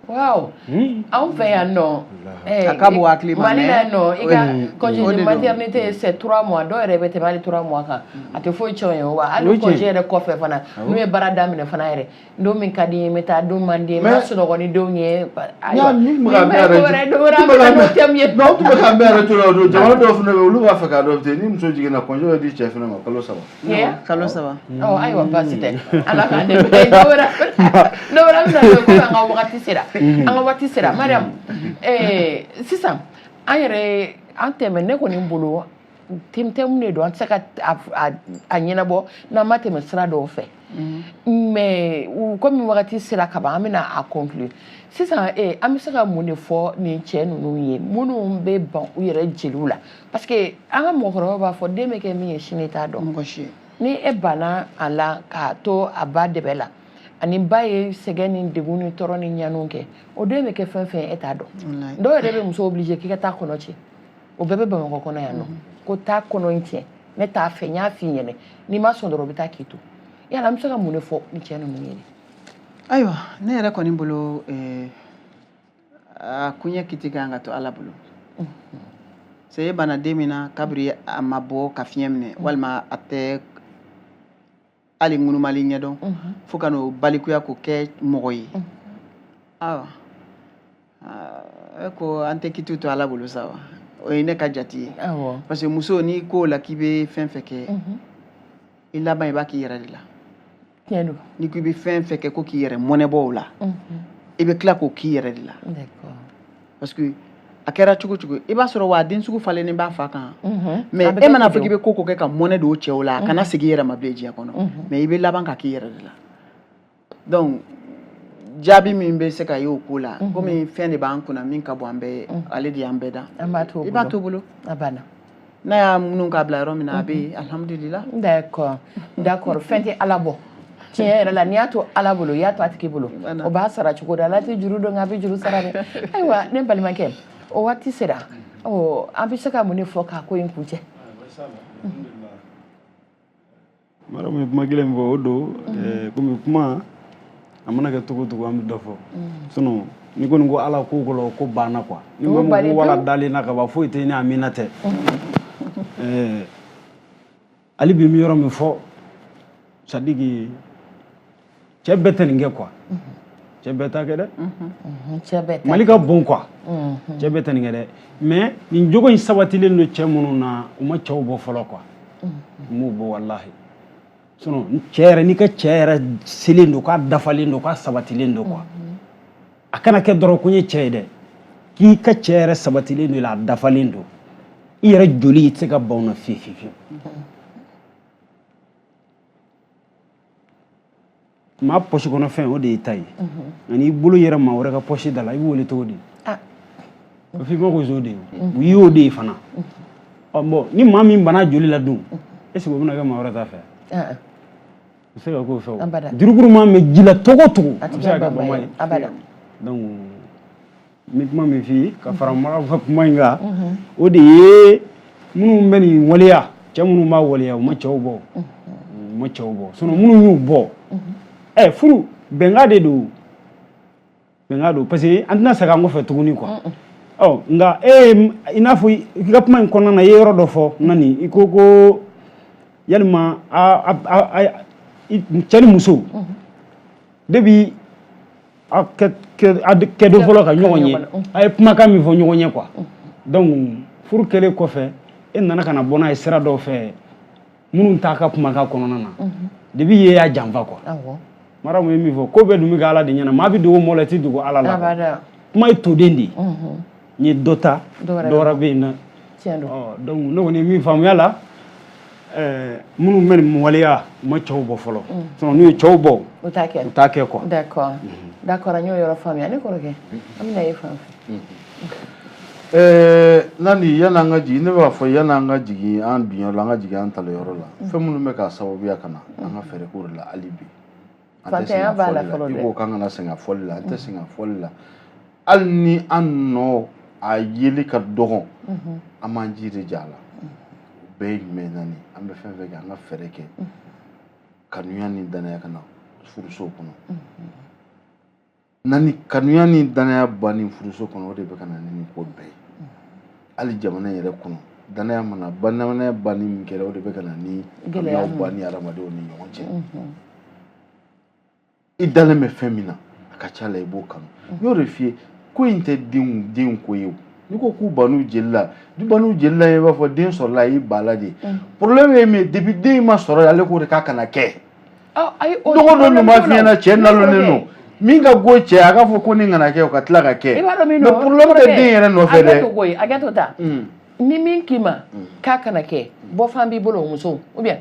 Waaw, anw fɛ yan nɔ A ka bon hakili ma, Mali la mais yan nɔ, i ka congé o de de don. maternité, c'est 3 mois. Dɔw yɛrɛ bɛ tɛmɛ hali 3 mois kan, a tɛ foyi tiɲɛ o ye. Wa hali O ye tiɲɛ. congé yɛrɛ kɔfɛ fana, n'u ye baara daminɛ fana yɛrɛ, don min ka di n ye, n bɛ taa, don man di n ye, n bɛ Mais- sunɔgɔ ni denw ye. Ayiwa, Ni tun bɛ ka ni mɛn ko yɛrɛ wɛrɛ, don wɛrɛ an tun bɛ bɛ ka taa n'o mɛn thème ye. Non, tun bɛ ka mɛn yɛrɛ to la o don. Jamana dɔw fana bɛ yen, olu b'a fɛ k'a adopter. Ni muso jiginna, congé bɛ di cɛ fana ma kalo 3. Ye? Kalo 3. Ɔ, ayiwa, baasi tɛ, Ala k'an dɛmɛ. N'o wɛrɛ bɛna don, komi an ka wagati sera, an ka waati sera. Mariam, sisan an yɛrɛ an tɛmɛ, ne kɔni bolo thème de don, an tɛ se ka a ɲɛnabɔ n'an ma tɛmɛ sira dɔw fɛ. Mais komi wagati sera ka ban, an bɛna a conclure sisan. An bɛ se ka mun de fɔ nin cɛ ninnu ye, minnu bɛ ban u yɛrɛ jeliw la? Parce que an ka mɔgɔkɔrɔbaw b'a fɔ, den bɛ kɛ min ye sini, t'a dɔn. Mɔgɔ si. Ni e banna a la k'a to a ba dɛbɛ la, ani ba ye sɛgɛn ni degun ni tɔɔrɔ ni ɲaniw kɛ, o den bɛ kɛ fɛn fɛn ye, e t'a dɔn. Walayi. Dɔw yɛrɛ bɛ muso obligé k'i ka taa kɔnɔ ci. O bɛɛ bɛ Bamakɔ kɔnɔ yan nɔ, ko taa kɔnɔ in tiɲɛ, ne t'a fɛ, n y'a f'i ɲɛna, n'i ma sɔn dɔrɔn, o bɛ taa k'i to. Yala an bɛ se ka mun de fɔ ni cɛ ninnu ye? Ayiwa, ne yɛrɛ kɔni bolo, a kuɲɛ kiti kan ka to Ala bolo. Se e banna den min na kabiri a ma bɔ ka fiɲɛ minɛ, walima a tɛ hali ŋunumali ɲɛdɔn, fo ka n'o balikuya k'o kɛ mɔgɔ ye, awa, e ko an tɛ kitiw to Ala bolo sa wa? O ye ne ka jate ye. Parce que muso, n'i ko la k'i bɛ fɛn fɛn kɛ, i laban i b'a k'i yɛrɛ de la. Tiɲɛ don. N'i ko i bɛ fɛn fɛn kɛ ko k'i yɛrɛ mɔnɛbɔ o la, i bɛ tila k'o k'i yɛrɛ de la. Parce que a kɛra cogo cogo, i b'a sɔrɔ wa a den sugu falennen b'a fa kan. Mais A bɛ e kɛ mana ten fɔ k'i bɛ ko ko kɛ ka mɔnɛ don o cɛw la, a kana segin i yɛrɛ ma bilen diɲɛ kɔnɔ. Mais i bɛ laban ka k'i yɛrɛ de la. Donc jaabi min bɛ se ka ye o ko la, komi fɛn de b'an kunna min ka bon an bɛɛ ye, ale de y'an bɛɛ dan. An b'a to o I b'a bolo. to bolo. A banna. N'a y'a minnu k'a bila yɔrɔ min na, a bɛ yen, alhamdulillah. D'accord, fɛn tɛ Ala bɔ. Tiɲɛ yɛrɛ la, n'i y'a to Ala bolo, i y'a to a tigi bolo, Voilà. o b'a sara cogo di? Ala tɛ juru dɔn, nka a bɛ juru sara dɛ. Ayiwa, ne balimakɛ, o waati sera. Ɔ, an bɛ se ka mun de fɔ k'a ko in kuncɛ? Maramu ye kuma kelen min fɔ, o don. Komi kuma a mana kɛ cogo o cogo, an bɛ dɔ fɔ, sinon N'i kɔni ko Ala ko ko la, o ko banna quoi. Ni O maa min bali ko wala pewu. dalen na ka ban, foyi tɛ ni amina tɛ. Hali bi n bɛ yɔrɔ min fɔ, c'est à dire que cɛ bɛɛ tɛ nin kɛ quoi. Cɛ bɛɛ t'a kɛ dɛ. Cɛ bɛɛ t'a. Mali ka bon quoi. Cɛ bɛɛ tɛ nin kɛ dɛ, mais nin jogo in sabatilen don cɛ minnu na, u ma cɛw bɔ fɔlɔ quoi. U m'u bɔ walahi. Sinon cɛ yɛrɛ, n'i ka cɛ yɛrɛ selen don, k'a dafalen don, k'a sabatilen don quoi, a kana kɛ dɔrɔn ko n ye cɛ ye dɛ, k'i ka cɛ yɛrɛ sabatilen don i la, a dafalen don, i yɛrɛ joli i tɛ se ka ban o na fiyewu fiyewu fiyewu. Maa pɔsi kɔnɔ fɛn, o de y'i ta ye. Nka n'i bolo yɛrɛ maa wɛrɛ ka pɔsi da la, i b'o wele cogo di? A bɛ f'i ma ko zo de ye. U y'o de ye fana. Ɔ bon, ni maa min banna joli la dun, est ce que o bɛna kɛ maa wɛrɛ ta fɛ? U se ka k'o fɛ o. Jurukuru maa bɛ ji la cogo o cogo, a bɛ se ka kɛ bama ye. Donc n bɛ kuma min f'i ye ka fara mara ka kuma in kan, o de ye minnu bɛ nin waleya, cɛ minnu b'a waleya, u ma cɛw bɔ, u ma cɛw bɔ. Sinon minnu y'u bɔ, ɛ furu bɛnkan de don, bɛnkan don, parce que an tɛna segin an kɔfɛ tuguni quoi. Ɔ nka e i n'a fɔ i ka kuma in kɔnɔna na, i ye yɔrɔ dɔ fɔ nani, i ko ko yalima a cɛ ni muso depuis a kɛ don fɔlɔ ka ɲɔgɔn ye, a ye kumakan min fɔ ɲɔgɔn ye quoi. Donc furu kɛlen kɔfɛ, e nana ka na bɔ n'a ye sira dɔw fɛ minnu t'a ka kumakan kɔnɔna na, depuis i y'a janfa quoi. Maramu ye min fɔ, ko bɛɛ dun bɛ kɛ Ala de ɲɛna. Maa bɛ dogo mɔgɔ la, i tɛ dogo Ala la. Kuma ye toden de ye, n ye dɔ ta, dɔ wɛrɛ bɛ yen nɔ. Donc ne kɔni ye min faamuya la, minnu bɛ nin waleya, u ma cɛw bɔ fɔlɔ. Sinon n'u ye cɛw bɔ, u t'a kɛ, u t'a kɛ quoi. D'accord, d'accord, an y'o yɔrɔ faamuya. Ne kɔrɔkɛ, an bɛna e fan fɛ. Nani, yan'an ka jigin, ne b'a fɔ yan'an ka jigin an binyɔrɔ la, an ka jigin an taliyɔrɔ la, fɛn minnu bɛ k'a sababuya ka na, an ka fɛɛrɛ k'o de la hali bi. An tɛ sɛgɛn fɔli la, i ko k'an kana sɛgɛn fɔli la, an tɛ sɛgɛn fɔli la. Hali ni an nɔ a yeli ka dɔgɔn, an b'an ji de ja a la. O bɛɛ ye jumɛn ye Nani? An bɛ fɛn fɛn kɛ, an ka fɛɛrɛ kɛ kanuya ni danaya ka na furuso kɔnɔ. Nani, kanuya ni danaya banni furuso kɔnɔ, o de bɛ ka na ni nin ko bɛɛ ye. Hali jamana yɛrɛ kɔnɔ, danaya mana danaya banni min kɛra, o de bɛ ka na ni kanuyaw banni hadamadenw ni ɲɔgɔn cɛ. I dalen bɛ fɛn min na, a ka ca la i b'o kanu. N y'o de f'i ye, ko in tɛ denw ko ye o. N'i ko k'u bann'u jeli la, du bann'u jeli la, i b'a fɔ den sɔrɔla a y'i ba la de. Problème ye min ye, depuis den in ma sɔrɔ, ale k'o de k'a kana kɛ. Don o don ninnu b'a f'i ɲɛna, cɛ nalonnen don. Min ka go cɛ, a k'a fɔ ko nin kana kɛ, o ka tila ka kɛ. Mais problème tɛ den yɛrɛ nɔfɛ dɛ. Hakɛ to koyi, hakɛ to ta. Ni min k'i ma k'a kana kɛ, bɔfan b'i bolo o muso, ou bien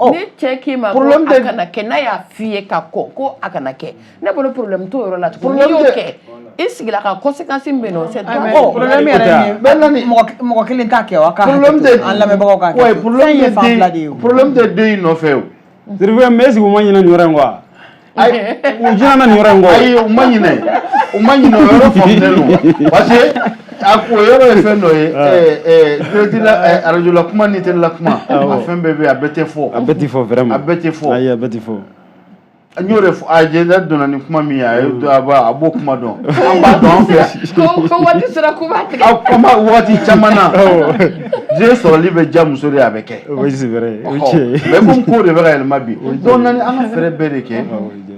ni cɛ k'i ma ko a kana kɛ, n'a y'a f'i ye ka kɔ ko a kana kɛ, ne bolo problème t'o yɔrɔ la tuguni. N'i y'o kɛ, i sigila ka conséquence min bɛ yen nɔ, c'est toi. Problème yɛrɛ ye mɔgɔ kelen t'a kɛ wa, k'a hakɛ to an lamɛnbagaw k'a kɛ. Fɛn ye fan fila de ye o. Problème tɛ den in nɔfɛ o. Sirife, mais est-ce que u ma ɲinɛ nin yɔrɔ in kɔ wa? U ɲinɛna nin yɔrɔ in kɔ. Ayi, u ma ɲinɛ, u ma ɲinɛ, o yɔrɔ faamulen don, parce que a o yɔrɔ ye fɛn dɔ ye. Direct la, arajo la kuma ni télé la kuma, a fɛn bɛɛ bɛ yen, a bɛɛ tɛ fɔ. A bɛɛ tɛ fɔ vraiment. A bɛɛ tɛ fɔ. Ayi, a bɛɛ tɛ fɔ. N y'o de fɔ, a jɛnda donna ni kuma min ye, a ye a b'a a b'o kuma dɔn, an b'a dɔn an fɛ yan. Ko waati sera k'u b'a tigɛ. A kuma waati caman na, den sɔrɔli bɛ diya muso de ye, a bɛ kɛ. Oui, c'est vrai. O tiɲɛ ye. Mais komi ko de bɛ ka yɛlɛma bi, donc nani, an ka fɛɛrɛ bɛɛ de kɛ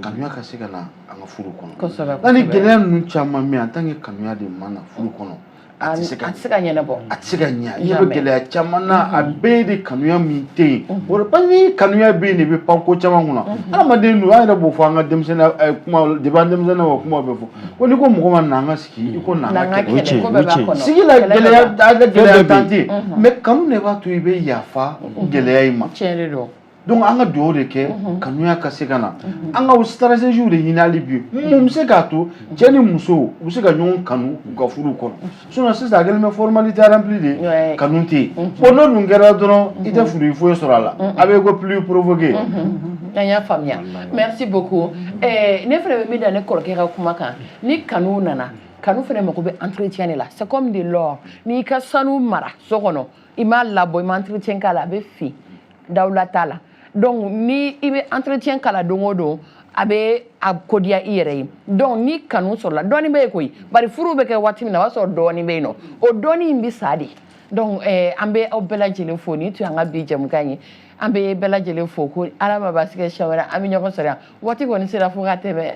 kanuya ka se ka na an ka furu kɔnɔ. Nani, gɛlɛya ninnu caman bɛ yen, en tant que kanuya de ma na furu kɔnɔ, a tɛ se ka a tɛ se ka ɲɛnabɔ. A tɛ se ka ɲɛ. I ɲɛ bɛ gɛlɛya caman na, a bɛɛ de kanuya min tɛ yen. O de parce que ni kanuya bɛ yen de, bɛ pan ko caman kunna. Hadamaden dun, an yɛrɛ b'o fɔ an ka denmisɛnninya kuma, depuis an denmisɛnninya o kuma bɛ fɔ ko n'i ko mɔgɔ ma na an ka sigi, i ko na an ka kɛlɛ. Sigi la gɛlɛya, a gɛlɛya tan tɛ yen, mais kanu de b'a to i bɛ yafa gɛlɛya in ma. Tiɲɛ de don. Donc an ka dugawu de kɛ kanuya ka se ka na. An ka stratégie de ɲini hali bi, mun bɛ se k'a to cɛ ni muso u bɛ se ka ɲɔgɔn kanu u ka furu kɔnɔ. Sinon sisan a kɛlen bɛ formalité remplie de ye, kanu tɛ yen. Bon, n'o dun kɛra dɔrɔn, i tɛ furu foyi sɔrɔ a la, a bɛ ko plus provoqué. An y'a faamuya, merci beaucoup. Ne fana bɛ min da ne kɔrɔkɛ ka kuma kan, ni kanu nana, kanu fana mako bɛ entretien de la. C'est comme de l'or, n'i ka sanu mara so kɔnɔ, i m'a labɔ, i ma entretien k'a la, a bɛ fin, dawula t'a la. Donc ni i bɛ entretien k'a la don o don, A bɛ a kodiya i yɛrɛ ye. Donc ni kanu sɔrɔla, dɔɔni bɛ yen koyi. Bari furu bɛ kɛ waati min na, o b'a sɔrɔ dɔɔni bɛ yen nɔ, o dɔɔni in bɛ sa de. Donc an bɛ aw bɛɛ lajɛlen fo. Nin tun y'an ka bi jɛmukan ye. An bɛ bɛɛ lajɛlen fo ko Ala ma baasi kɛ, siɲɛ wɛrɛ an bɛ ɲɔgɔn sɔrɔ yan. Waati kɔni sera fo ka tɛmɛ.